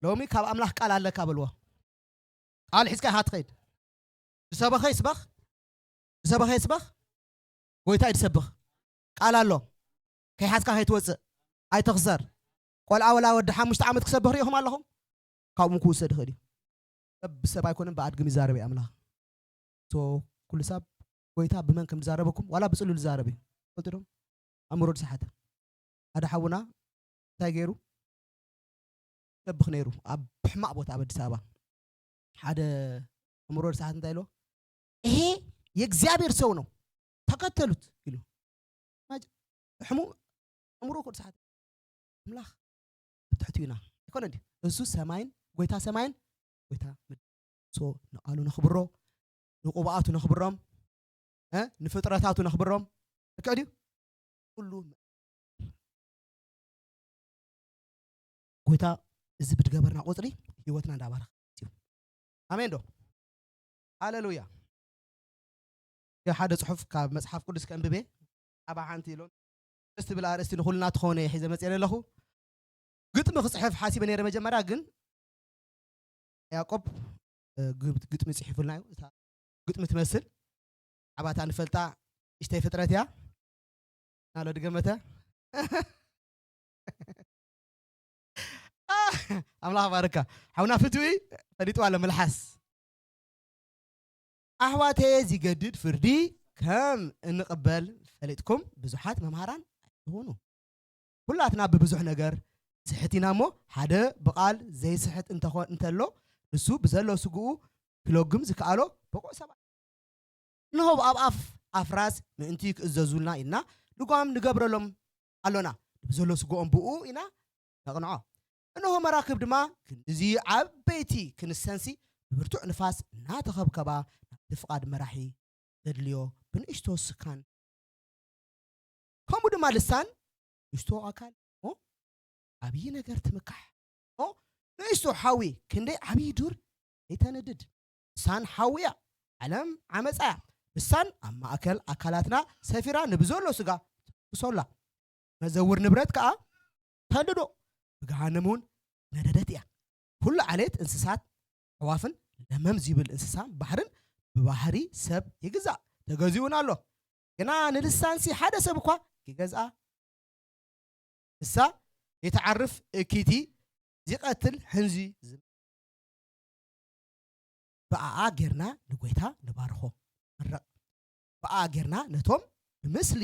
ሎሚ ካብ ኣምላኽ ቃል ኣለካ በልዎ። ቃል ሒዝካ ኢኻ ትኸይድ። ዝሰበኸ ይስበኽ፣ ዝሰበኸ ይስበኽ። ጎይታ እዩ ዝሰብኽ። ቃል ኣሎ። ከይሓዝካ ከይትወፅእ። ኣይትኽሰር። ቆልዓ ወላ ወዲ ሓሙሽተ ዓመት ክሰብኽ ሪኢኹም ኣለኹም? ካብኡ ክውሰድ ይኽእል እዩ። ሰብ ብሰብ ኣይኮነን፣ ብኣድግም ይዛረብ እዩ ኣምላኽ። So ኩሉ ሰብ ጎይታ ብመን ከም ዝዛረበኩም ዋላ ብፅሉል ዝዛረብ እዩ። ፈልጡ ዶ? ኣእምሮ ዝሰሓተ ሓደ ሓውና እንታይ ገይሩ ሰብኽ ነይሩ ኣብ ሕማቕ ቦታ ኣብ ኣዲስ ኣበባ። ሓደ ኣእምሮ ዝሰሓት እንታይ ኢልዎ? ይሄ የእግዚኣብሔር ሰው ነው ተከተሉት ኢሉ። ማጅ- ሕሙ ኣእምሮ እኮ ዝሰሓት ኣምላኽ ኣብ ትሕቱ ኢና ኣይኮነ እንዲ እሱ ሰማይን ጎይታ ሰማይን ጎይታ ምድሪ። So ንቃሉ ነኽብሮ፣ ንቅብኣቱ ነኽብሮም፣ እ ንፍጥረታቱ ነኽብሮም። ልክዕ ድዩ? ኩሉ ጎይታ እዚ ብድገበርና ቁፅሪ ህይወትና እንዳባረኸ እዩ። ኣሜን ዶ? ሃሌሉያ። ሓደ ጽሑፍ ካብ መጽሓፍ ቅዱስ ከንብቤ ኣብ ሓንቲ ኢሎን ደስ ትብል ኣርእስቲ ንኹልና ትኾነ ሒዘ መጽእ ኣለኹ። ግጥሚ ክጽሕፍ ሓሲበ ነይረ መጀመርያ፣ ግን ያዕቆብ፣ እ፣ ግብ-፣ ግጥሚ ጽሒፉልና እዩ። እታ ግጥሚ ትመስል ዓባታ ንፈልጣ እሽተይ ፍጥረት እያ። ናሎ ድገመተ። ኣምላኽ ባርካ። ሓውና ፍትዊ ፈሊጥዋ ኣሎ መልሓስ። ኣሕዋተየ፣ ዚገድድ ፍርዲ ከም እንቕበል ፈሊጥኩም ብዙሓት መምሃራን ኣይትኹኑ። ኩላትና ብብዙሕ ነገር ስሕት ኢና እሞ፣ ሓደ ብቓል ዘይስሕት እንተኾ-፣ እንተሎ፣ ንሱ ብዘሎ ስግኡ ክለጉም ዝከኣሎ ብቑዕ ሰባት። እንሆ ኣብ ኣፍ ኣፍራስ ምእንቲ ክእዘዙልና ኢልና ልጓም ንገብረሎም ኣሎና። ብዘሎ ስግኦም ብኡ ኢና ነቕንዖ። እንሆ መራክብ ድማ ክንድዚ ዓበይቲ ክንሰንሲ ብብርቱዕ ንፋስ እናተኸብከባ ናብቲ ፍቓድ መራሒ ዘድልዮ ብንእሽቶ ስካን። ከምኡ ድማ ልሳን ንእሽቶ ኣካል እሞ ዓብዪ ነገር ትምካሕ። እሞ ንእሽቶ ሓዊ ክንደይ ዓብዪ ዱር ዘይተንድድ። ልሳን ሓዊ እያ። ዓለም ዓመፃ እያ። ልሳን ኣብ ማእከል ኣካላትና ሰፊራ ንብዘሎ ስጋ ትፍስሶ ኣላ። መዘውር ንብረት ከኣ ተንድዶ። ብገሃነም እውን ነደደት እያ። ኩሉ ዓሌት እንስሳት፣ ኣዕዋፍን ለመም ዚብል እንስሳ ባሕርን ብባህሪ ሰብ ይግዛእ፣ ተገዚኡን ኣሎ። ግና ንልሳንሲ ሓደ ሰብ እኳ ይገዝኣ። ንሳ ዘይትዓርፍ እኪቲ፣ ዚቐትል ሕንዚ ዝም-፣ ብኣኣ ጌርና ንጎይታ ንባርኾ። ምረቕ። ብኣኣ ጌርና ነቶም ብምስሊ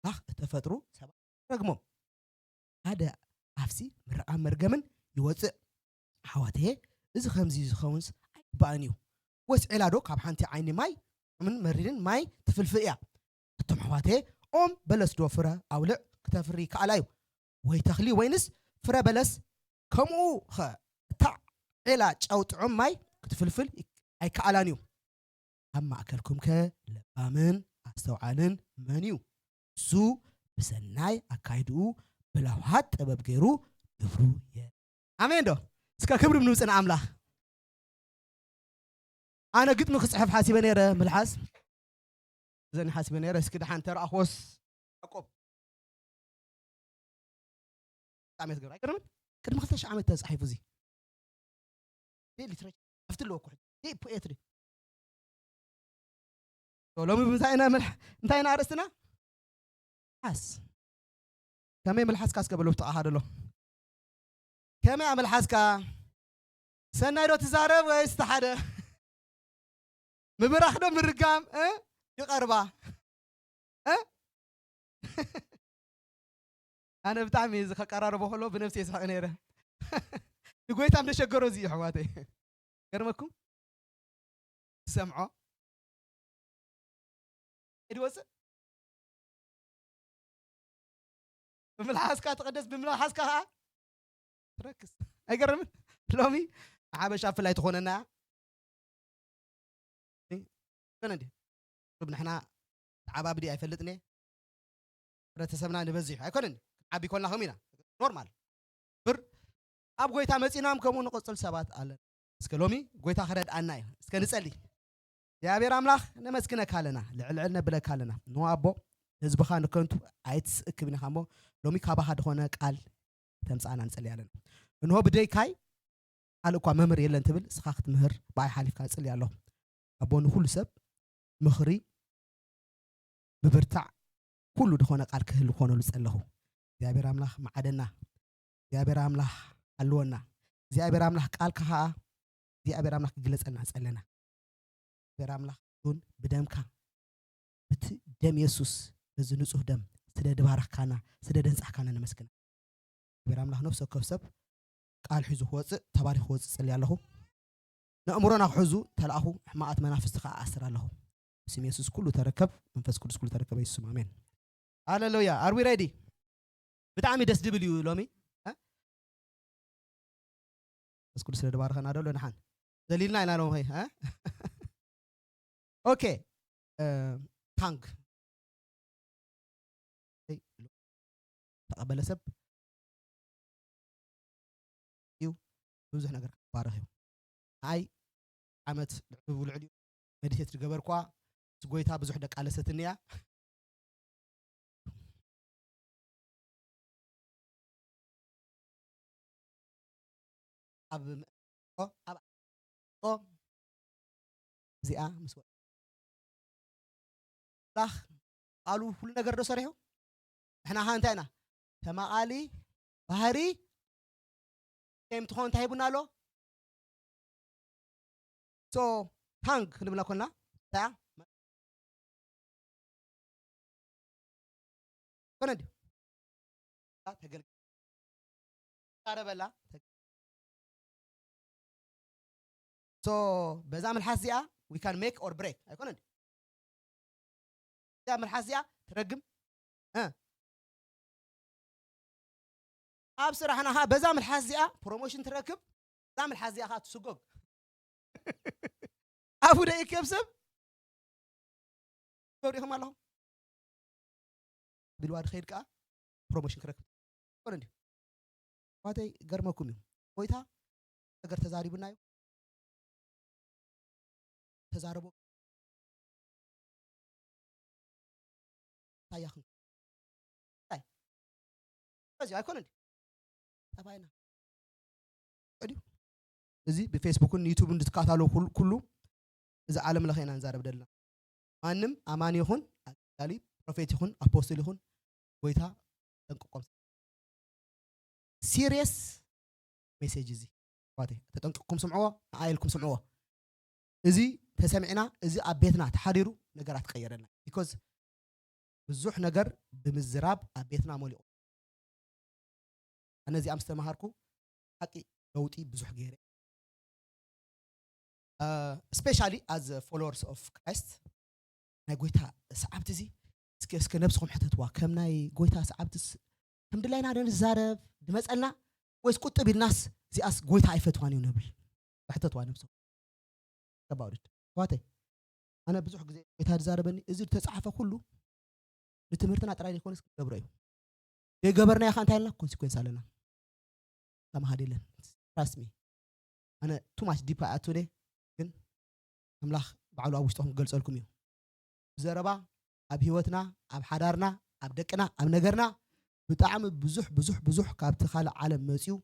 ኣምላኽ እተፈጥሩ ሰባት ንረግሞም። ሓደ ኣፍሲ ምርቓን መርገምን ይወጽእ። ኣሕዋተየ፣ እዚ ኸምዚ ዝኸውንስ ኣይግባእን እዩ። ወይስ ዔላ ዶ ካብ ሓንቲ ዓይኒ ማይ ጥዑምን መሪርን ማይ ትፍልፍል እያ? ኣቱም ኣሕዋተየ፣ ኦም በለስ ዶ ፍረ ኣውልዕ ክተፍሪ ይከኣላ እዩ? ወይ ተኽሊ ወይንስ ፍረ በለስ? ከምኡ ኸ እታ ዔላ ጨው ጥዑም ማይ ክትፍልፍል ኣይከኣላን እዩ። ኣብ ማእከልኩም ከ ለባምን ኣስተውዓልን መን እዩ? እሱ ብሰናይ ኣካይድኡ ብለውሃት ጥበብ ገይሩ ግብሩ የ-፣ ኣሜን ዶ? እስከ ክብሪ ንምጽእ ንኣምላኽ። ኣነ ግጥሚ ክጽሕፍ ሓሲበ ነይረ፣ ምልሓስ ዘኒ ሓሲበ ነይረ። እስኪ ደሓን ተረኣኽዎስ ያዕቆብ ብጣዕሚ የትገብር። ኣይገርምን? ቅድሚ ክልተ ሽሕ ዓመት ተጻሒፉ እዚ። ሊትሬቸር ኣብቲ ኣለዎ እኮ ሕጂ። ፖኤትሪ። ሎሚ ብምንታይ ኢና መልሕ-፣ እንታይ ኢና ኣርእስትና? ሓስ። ከመይ መልሓስካ እስከ በሎ ብጥቓኻ ደሎ። ከመይ ኣመልሓስካ? ሰናይ ዶ ትዛረብ ወይስ እቲ ሓደ? ምብራኽ ዶ ምርጋም፣ እ? ይቐርባ። እ? ኣነ ብጣዕሚ እዚ ከቀራርቦ ከሎ ብነፍሲ ይስሕቕ ነይረ። ንጎይታ ምደሸገሮ እዚ እዩ፣ ኣሕዋተይ። ገርመኩም? ዝሰምዖ ኢድ ወፅእ። ብምልሓስካ ትቐደስ፣ ብምልሓስካ ኸዓ ትረክስ። ኣይገርምን? ሎሚ ንሓበሻ ብፍላይ ትኾነና እያ። እ? ኮነ እንዲ። ጡብ ንሕና ተዓባብዲ ኣይፈልጥን እየ። ሕብረተሰብና ንበዝሕ ኣይኮነን። ዓቢ ኮልና ከምኡ ኢና። ኖርማል። ብር ኣብ ጎይታ መጺናም ከምኡ ንቕጽል ሰባት ኣለን። እስከ ሎሚ ጎይታ ክረድኣና እዩ። እስከ ንጸሊ። እግዚኣብሔር ኣምላኽ ነመስግነካ ኣለና፣ ልዕል ልዕል ነብለካ ኣለና። ንዋ ኣቦ፣ ህዝብኻ ንከንቱ ኣይትስእክብን ኢኻ እሞ፣ ሎሚ ካባኻ ዝኾነ ቃል ተምጽኣና ንጸሊ ኣለና። እንሆ ብደይካይ ካልእ እኳ መምህር የለን ትብል፣ እስኻ ክትምህር ብኣይ ሓሊፍካ እጽሊ ኣለኹ። ኣቦ ንኹሉ ሰብ ምኽሪ፣ ምብርታዕ፣ ኩሉ ዝኾነ ቃል ክህል ክኾነሉ ጸለኹ። እግዚኣብሔር ኣምላኽ መዓደና፣ እግዚኣብሔር ኣምላኽ ኣለወና፣ እግዚኣብሔር ኣምላኽ ቃልካ ኸኣ እግዚኣብሔር ኣምላኽ ክግለጸልና ጸለና። እግዚኣብሔር ኣምላኽ እውን ብደምካ፣ ብቲ ደም የሱስ፣ በዚ ንጹህ ደም ስለ ድባረኽካና፣ ስለ ደንጻሕካና ነመስግና። እግዚኣብሔር ኣምላኽ ነፍሲ ወከፍ ሰብ ቃል ሒዙ ክወጽእ፣ ተባሪኹ ክወጽእ ጸልየ ኣለኹ። ንእምሮና ክሕዙ ተላእኹ፣ ሕማቓት መናፍስቲ ከኣ ኣስር ኣለኹ። ብስም የሱስ ኩሉ ተረከብ፣ መንፈስ ቅዱስ ኩሉ ተረከበ፣ የሱስ ስም ኣሜን። ሃሌሉያ። Are we ready? ብጣዕሚ ደስ ድብል እዩ ሎሚ። እ? መንፈስ ቅዱስ ስለ ድባርኸና ደሎ ንሓን ዘሊልና ኢና ሎሚ ኸይ፣ እ? ኦኬ። እ፣ ታንግ ተቐበለ ሰብ እዩ ብዙሕ ነገር ክባረኽ እዩ። ንኣይ ዓመት ልዕሊ ብልዕሊኡ መዲቴት ዝገበርኳ፣ ምስ ጎይታ ብዙሕ ደቃለሰትኒ እያ። ኣብ ኦ፣ ኣብ ኦ፣ እዚኣ ምስ ወ-፣ ኣምላኽ ቃሉ ኩሉ ነገር ዶ ሰሪሑ? ንሕና ኸ እንታይ ኢና? ተማቓሊ ባህሪ ሴም ትኾን እንታይ ሂቡና ኣሎ? ሶ ታንግ ክንብላ ኮና እንታይ እያ? ኮነ ድዩ? ተገልግል። ተዛረበላ። ሶ በዛ መልሓስ እዚኣ we can make or break ኣይኮነን ድዩ? እዛ መልሓስ እዚኣ ትረግም። እ። ኣብ ስራሕና ኸዓ በዛ መልሓስ እዚኣ ፕሮሞሽን ትረክብ፣ እዛ መልሓስ እዚኣ ኸዓ ትስጎግ። ኣፉ ደይከብ ሰብ ትገብሩ ኢኹም ኣለኹም። ቢልዋ ድኸይድ ከኣ ፕሮሞሽን ክረክብ። ኮነ እንድዩ። ኣሕዋተይ፣ ገርመኩም እዩ። ጎይታ ነገር ተዛሪቡና እዩ። ተዛረቦ። ታያኽን። ታይ? በዚ ኣይኮነ እንድዩ። ጠባይና። እንድዩ። እዚ ብፌስቡክን ዩቱብን ዝትከታተሉ ኩል-፣ ኩሉ እዚ ዓለም ለኸ ኢና ንዛረብ ደለና። ማንም ኣማኒ ይኹን፣ ኣገልጋሊ፣ ፕሮፌት ይኹን፣ ኣፖስትል ይኹን፣ ጎይታ ጠንቅቆም። ሲሪየስ ሜሴጅ እዚ። ኣሕዋተይ፣ ተጠንቅቅኩም ስምዕዎ፣ ንዓ ኢልኩም ስምዕዎ። እዚ ተሰሚዕና፣ እዚ ኣብ ቤትና ተሓዲሩ ነገራት ቀየረልና። ቢኮዝ ብዙሕ ነገር ብምዝራብ ኣብ ቤትና መሊቑ። ኣነ እዚኣ ምስ ተማሃርኩ ሓቂ ለውጢ ብዙሕ ገይረ። እ፣ ስፔሻሊ ኣዝ ፎሎወርስ ኦፍ ክራይስት፣ ናይ ጎይታ ሰዓብቲ እዚ፣ እስከ፣ እስከ ነብስኹም ሕተትዋ። ከም ናይ ጎይታ ሰዓብትስ ከም ድላይና ዶ ንዛረብ ድመጸልና፣ ወይስ ቁጥብ ኢልናስ እዚኣስ ጎይታ ኣይፈትዋን እዩ ንብል? ሕተትዋ ነብስኹም። ከባውድድ። ኣሕዋተይ፣ ኣነ ብዙሕ ግዜ ጎይታ ዝዛረበኒ፣ እዚ ዝተጻሕፈ ኩሉ ንትምህርትና ጥራይ ዘይኮነስ ክንገብሮ እዩ። ዘይገበርናዮ ኸኣ እንታይ ኣለና? ኮንሲኮንስ ኣለና። ተማሃድ የለን። ትራስት ሚ። ኣነ ቱ ማች ዲፕ ኣይኣቱን እየ፣ ግን ኣምላኽ ባዕሉ ኣብ ውሽጥኹም ክገልጸልኩም እዩ። ብዘረባ፣ ኣብ ህይወትና፣ ኣብ ሓዳርና፣ ኣብ ደቅና፣ ኣብ ነገርና ብጣዕሚ ብዙሕ፣ ብዙሕ፣ ብዙሕ ካብቲ ካልእ ዓለም መጺኡ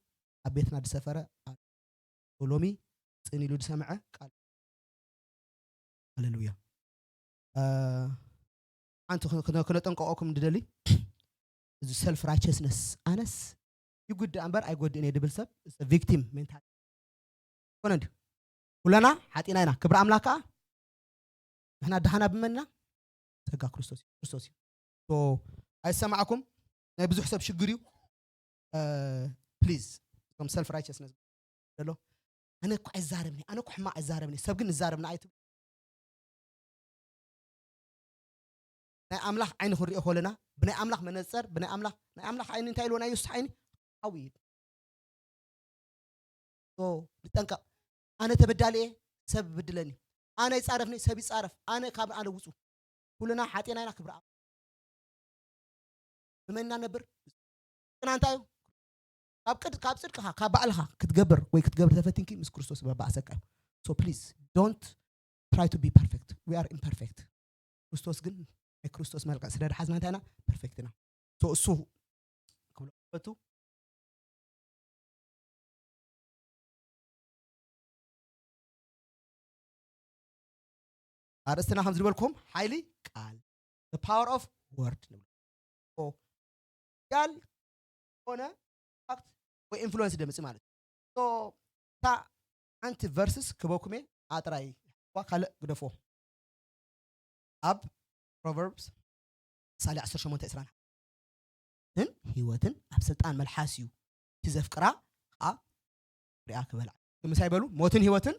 ኣብ ቤትና ዝሰፈረ ኣሎ። ሎሚ ጽን ኢሉ ዝሰምዐ ቃል። ሃሌሉያ። እ፣ ሓንቲ ክነ-፣ ክነ-፣ ክነጠንቀቐኩም ንደሊ፣ እዚ ሰልፍ ራይቸስነስ፣ ኣነስ ይጉዳእ እምበር ኣይጎድእን እየ ድብል ሰብ፣ ቪክቲም ሜንታሊቲ ኮነ እንድዩ። ኩለና ሓጢና ኢና። ክብሪ ኣምላኽ ከኣ ንሕና ድሓና ብመን ኢና? ጸጋ ክርስቶስ እዩ። ክርስቶስ እዩ። ሶ፣ ኣይሰማዕኩም፣ ናይ ብዙሕ ሰብ ሽግር እዩ። እ፣ ፕሊዝ፣ እቶም ሰልፍ ራይቸስነስ ዘሎ፣ ኣነ እኮ ኣይዛረብን እየ፣ ኣነ እኮ ሕማቕ ኣይዛረብን እየ፣ ሰብ ግን ይዛረብ ንዓይ ትብል። ናይ ኣምላኽ ዓይኒ ክንሪኦ ከለና፣ ብናይ ኣምላኽ መነጸር፣ ብናይ ኣምላኽ፣ ናይ ኣምላኽ ዓይኒ እንታይ ኢልዎ? ናይ የሱስ ዓይኒ ሓዊ እዩ። ሶ፣ ንጠንቀቕ። ኣነ ተበዳሊ እየ፣ ሰብ ይብድለኒ። ኣነ ይጻረፍኒ፣ ሰብ ይጻረፍ። ኣነ ካብ ኣነ ውጹ። ኩልና ሓጢና ኢና፣ ክብሪ ኣምላኽ። ብመን ኢና ነብር? ጽድቅና እንታይ እዩ? ካብ ቅድ-፣ ካብ ጽድቅኻ፣ ካብ ባዕልኻ ክትገብር ወይ ክትገብር ተፈቲንኪ፣ ምስ ክርስቶስ መባእሰካ እዩ። So please, don't try to be perfect. We are imperfect. ክርስቶስ ግን ናይ ክርስቶስ መልክዕ ስለ ዝሓዝና እንታይ ኢና? ፐርፌክት ኢና። So እሱ ክብሎ ፈቱ። ኣርእስትና ከም ዝበልኩም ሓይሊ ቃል፣ the power of word ንብሎ። ቃል ኾነ ኢምፓክት ወይ ኢንፍሉወንስ ደምጽእ ማለት እዩ። So እታ ሓንቲ ቨርስስ ክበኩም እየ፣ ኣጥራይ ዋ ካልእ ግደፎ። ኣብ ፕሮቨርብስ ምሳሌ ዓሰርተ ሸሞንተ ዕስራን ሞትን ህይወትን ኣብ ስልጣን መልሓስ እዩ፣ እቲ ዘፍቅራ ከዓ ፍሬኣ ክበልዓ። ምሳይ በሉ፣ ሞትን ህይወትን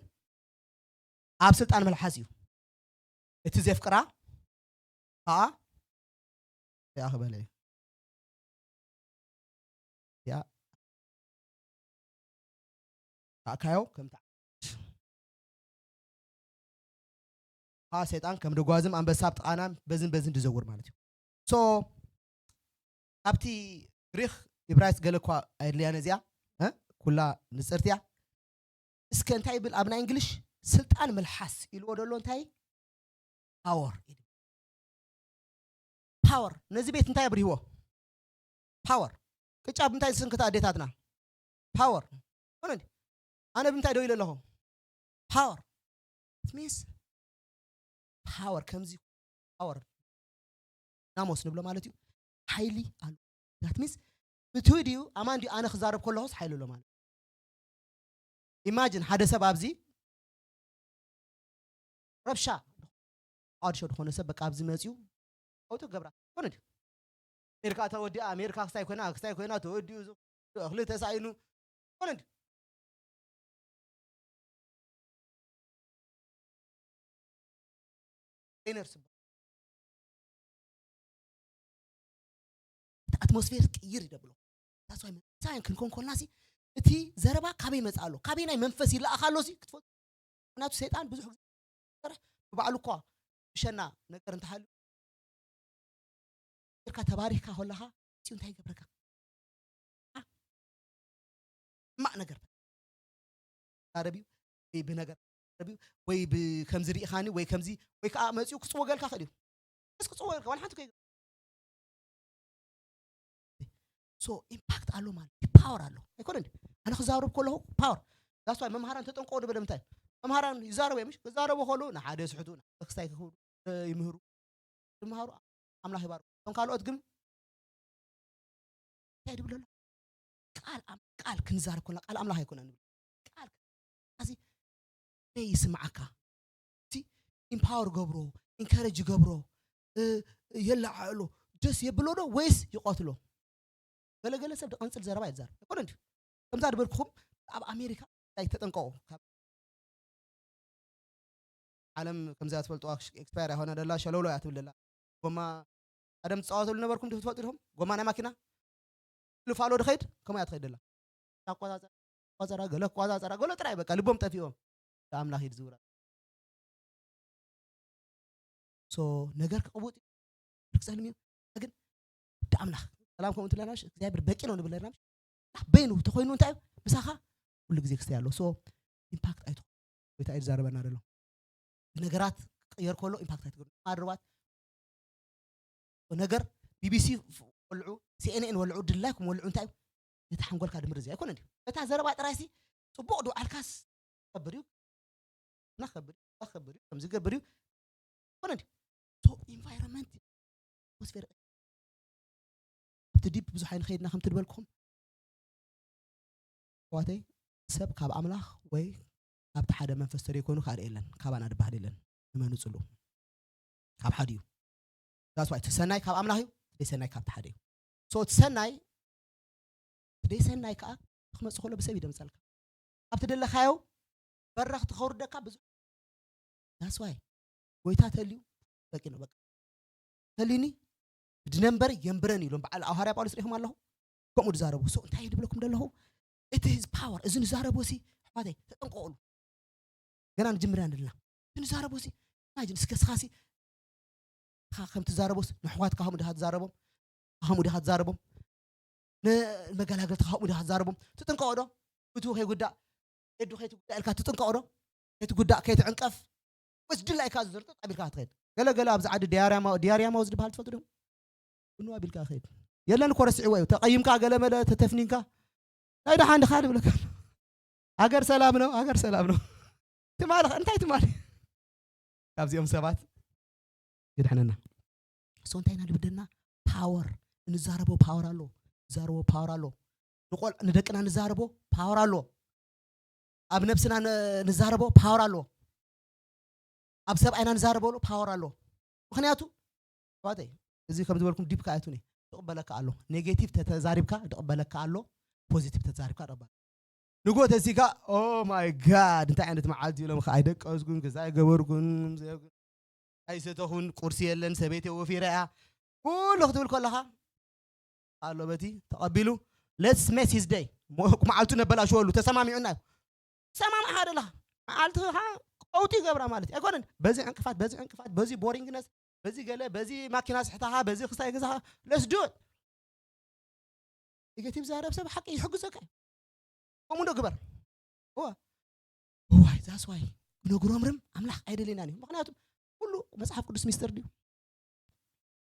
ኣብ ስልጣን መልሓስ እዩ፣ እቲ ዘፍቅራ ከዓ ፍሬኣ ክበልዕ እዩ። ያ ካካዮ ከምታ አ ሰይጣን ከም ድጓዝም ኣንበሳ ኣብ ጥቓና በዝን በዝን ድዘውር ማለት እዩ። So ኣብቲ ግሪኽ፣ ኢብራይስጥ ገለ እኳ ኣየድልያን እዚኣ እ ኩላ ንጽርትያ። እስከ እንታይ ይብል ኣብ ናይ እንግሊሽ? ስልጣን ምልሓስ ኢልዎ ደሎ እንታይ? ፓወር። ፓወር ነዚ ቤት እንታይ ኣብርህዎ? ፓወር። ቅጫ ብምንታይ ዝስንክታ ኣዴታትና? ፓወር። ሆነ እንዲ ኣነ ብምንታይ ደው ኢለ ኣለኹ? ፓወር። ሚንስ ፓወር ከምዚ ፓወር ናሞስ ንብሎ ማለት እዩ። ሓይሊ ኣሎ። ዳት ሚንስ ብትዊ ድዩ ኣማን ድዩ ኣነ ክዛረብ ከለኹስ ሓይሊ ኣሎ ማለት እዩ። ኢማጂን ሓደ ሰብ ኣብዚ ረብሻ ኦድሾ ዝኾነ ሰብ በቃ ኣብዚ መፅዩ ኣውቶ ገብራ ኮነ ድዩ? ኣሜሪካ ተወዲኣ፣ ኣሜሪካ ክስታይ ኮይና፣ ክስታይ ኮይና ተወዲኡ፣ እዚ እኽሊ ተሳኢኑ ኮነ ድዩ? ኢነርስ እቲ ኣትሞስፌር ቅይር ይደብሎ። ታስዋይ መንፈሳውያን ክንኮን ኮልና ሲ እቲ ዘረባ ካበይ መጽእ ኣሎ? ካበይ ናይ መንፈስ ይለኣኽ ኣሎ ሲ ክትፈልጡ። ምክንያቱ ሰይጣን ብዙሕ ግዜ ብባዕሉ እኳ ብሸና ነገር እንተሃልዩ ርካ ተባሪኽካ ከለኻ እዚኡ እንታይ ይገብረካ? አ? ሕማቕ ነገር ተዛረብ እዩ ወይ ብነገር ተዛረብ እዩ ወይ ብ-፣ ከምዚ ርኢኻኒ ወይ ከምዚ ወይ ከዓ መፂኡ ክፅወገልካ ክእል እዩ። በስ ክፅወገልካ ዋላ ሓንቲ ከይ-፣ ሶ ኢምፓክት ኣሎ ማለት እዩ። ፓወር ኣሎ ኣይኮነ እንዲ ኣነ ክዛረብ ከለኹ ፓወር ዳስዋይ መምሃራን ተጠንቀቑ ንበለ ምንታይ መምሃራን ይዛረቡ እዮም። እሺ፣ ክዛረቡ ከለዉ ንሓደ ስሕቱ ንሓደ ክስታይ ክኽብሉ ይምህሩ ዝመሃሩ ኣምላኽ ይባርኩ። እቶም ካልኦት ግን እንታይ ድብል ኣሎ? ቃል ኣም-፣ ቃል ክንዛረብ ከለና ቃል ኣምላኽ ኣይኮነን ንብል። ቃል ኣዚ ነይ ይስምዓካ። እቲ ኢምፓወር ገብሮ፣ ኢንካሬጅ ገብሮ፣ እ፣ የለዓዕሎ፣ ደስ የብሎ ዶ ወይስ ይቐትሎ? ገለገለ ሰብ ድቐንጽል ዘረባ ይዛረብ። ኣይኮነ እንዲ ከምዛ ድበልኩኹም ኣብ ኣሜሪካ እንታይ ተጠንቀቑ። ካብ ዓለም ከምዚኣ ትፈልጥዋ ኤክስፓየር ኣይኮነ ደላ ሸለውሎ እያ ትብል ደላ። ጎማ ቀደም ትጻወተሉ ነበርኩም ዶ ትፈልጡ ዲኹም? ጎማ ናይ ማኪና ልፋሎ ድኸይድ ከምኡ እያ ትኸይድ ደላ። ኣቆጻጸራ፣ ኣቆጻጸራ፣ ገለ ኣቆጻጸራ፣ ገለ ጥራይ በቃ ልቦም ጠፊኦም። ኣምላኽ ኢድ ዝውራ። ሶ ነገር ክቕቡጥ እዩ። ብርክ ጸልም እዩ። ግን ወዲ ኣምላኽ ሰላም ከምኡ ትለናሽ እግዚኣብሔር በቂ ነው ንብል ነርና። ኣምላኽ በይኑ ተኾይኑ እንታይ እዩ? ምሳኻ ኩሉ ግዜ ክስተይ ኣሎ። ሶ ኢምፓክት ኣይትኾ-፣ ጎይታ እዩ ዝዛረበና ዘሎ። ነገራት ክቅየር ከሎ ኢምፓክት ኣይትገብሩ። ኣድርባት ነገር ቢቢሲ ወልዑ፣ ሲኤንኤን ወልዑ፣ ድላይኩም ወልዑ እንታይ እዩ? ነቲ ሓንጎልካ ድምር እዚ ኣይኮነ ድዩ? እታ ዘረባ ጥራይሲ ጽቡቕ ድውዓልካስ ከብር እዩ። እና ከብር እዩ፣ ከብር እዩ፣ ከምዚ ገብር እዩ። ኮነ ድዩ? ሶ ኢንቫይሮንመንት ኣትሞስፌር ኣብቲ ዲፕ ብዙሕ ኣይንኸይድና ከምቲ ድበልኩኹም። ኣሕዋተይ፣ ሰብ ካብ ኣምላኽ ወይ ካብቲ ሓደ መንፈስ ተደይኮይኑ ካልእ የለን፣ ካባና ድበሃል የለን። እመኑ ጽሉ። ካብ ሓደ እዩ። That's why እቲ ሰናይ ካብ ኣምላኽ እዩ፣ እቲ ደይሰናይ ካብቲ ሓደ እዩ። So እቲ ሰናይ፣ እቲ ደይሰናይ ከኣ ክመጽእ ከሎ ብሰብ ይደምጸልካ። ኣብቲ ደለኻዮ በረኽቲ ከውርደካ ብዙሕ። That's why ጎይታ ተልዩ በቂ ነው፣ በቃ። ተልዩኒ ድነ እምበር የንብረን ኢሎም በዓል ሃዋርያ ጳውሎስ ሪኢኹም ኣለኹ። ከምኡ ዝዛረቡ። So እንታይ ድብለኩም ደለኹ? እቲ ህዝቢ ፓወር፣ እዚ ንዛረቦ ሲ፣ ኣሕዋተይ፣ ተጠንቀቑሉ። ገና ንጅምር ኢና ዘለና። እቲ ንዛረቦ ሲ፣ ኢማጂን እስከ እስኻ ሲ፣ ኻ-፣ ከም ትዛረቦስ ንኣሕዋትካ ከምኡ ዲኻ ትዛረቦም? ከምኡ ዲኻ ትዛረቦም? ንመገላገልትኻ ከምኡ ዲኻ ትዛረቦም? ትጥንቀቑ ዶ? ብትኡ ከይጉዳእ፣ ኤዱ ከይትጉዳእ ኢልካ ትጥንቀቑ ዶ? ከይትጉዳእ፣ ከይትዕንቀፍ? ወይስ ድላይካ ዝዝርጥጥ ኣቢልካ ክትኸይድ? ገለ ገለ ኣብዚ ዓዲ ዲያርያማ-፣ ዲያርያማውዝ ዝበሃል ትፈልጡ ዶ? ብንዋ ኣቢልካ ክኸይድ። የለን እኮ ረስዕዎ እዩ። ተቐይምካ ገለ መለ ተተፍኒንካ፣ ናይ ደሓን ድኻ ንብለካ። ሃገር ሰላም ነው፣ ሃገር ሰላም ነው። ትማሊ ኸ-፣ እንታይ ትማሊ? ካብዚኦም ሰባት ይድሕነና። ሶ እንታይ ኢና ልብደና? ፓወር፣ እንዛረቦ ፓወር ኣሎ። ንዛረቦ ፓወር ኣሎ። ንቆል ንደቅና ንዛረቦ ፓወር ኣሎ። ኣብ ነብስና ን- ንዛረቦ ፓወር ኣሎ። ኣብ ሰብኣይና ንዛረበሉ ፓወር ኣሎ። ምክንያቱ ባተይ፣ እዚ ከም ዝበልኩም ዲፕ ካኣቱኒ ትቕበለካ ኣሎ። ኔጌቲቭ ተተዛሪብካ ድቕበለካ ኣሎ። ፖዚቲቭ ተተዛሪብካ ድቕበለካ። ንጎ ተሲካ፣ ኦ ማይ ጋድ፣ እንታይ ዓይነት መዓልቲ እዩ ኢሎም ከ ኣይደቀስኩን፣ ገዛ ኣይገበርኩን፣ ኣይሰተኹን፣ ቁርሲ የለን፣ ሰበይቲ ወፊራ እያ፣ ኩሉ ክትብል ከለኻ ኣሎ በቲ ተቐቢሉ፣ let's mess his day፣ መዓልቱ ነበላሽወሉ። ተሰማሚዑና እዩ። ሰማማዕኻ ደለኻ መዓልትኻ ቀውጢ ይገብራ ማለት እዩ ኣይኮነን። በዚ ዕንቅፋት፣ በዚ ዕንቅፋት፣ በዚ ቦሪንግነስ፣ በዚ ገለ፣ በዚ ማኪና ስሕታኻ፣ በዚ ክሳይ ገዛኻ፣ let's do it። ኔጌቲቭ ዛረብ ሰብ ሓቂ ይሕግዘካ እዩ። ከምኡ ዶ ግበር። እዋ እዋይ ዛስ ዋይ ክነግሮም ርም ኣምላኽ ኣይደልየናን እዩ። ምክንያቱ ኩሉ መጽሓፍ ቅዱስ ሚስጥር ድዩ?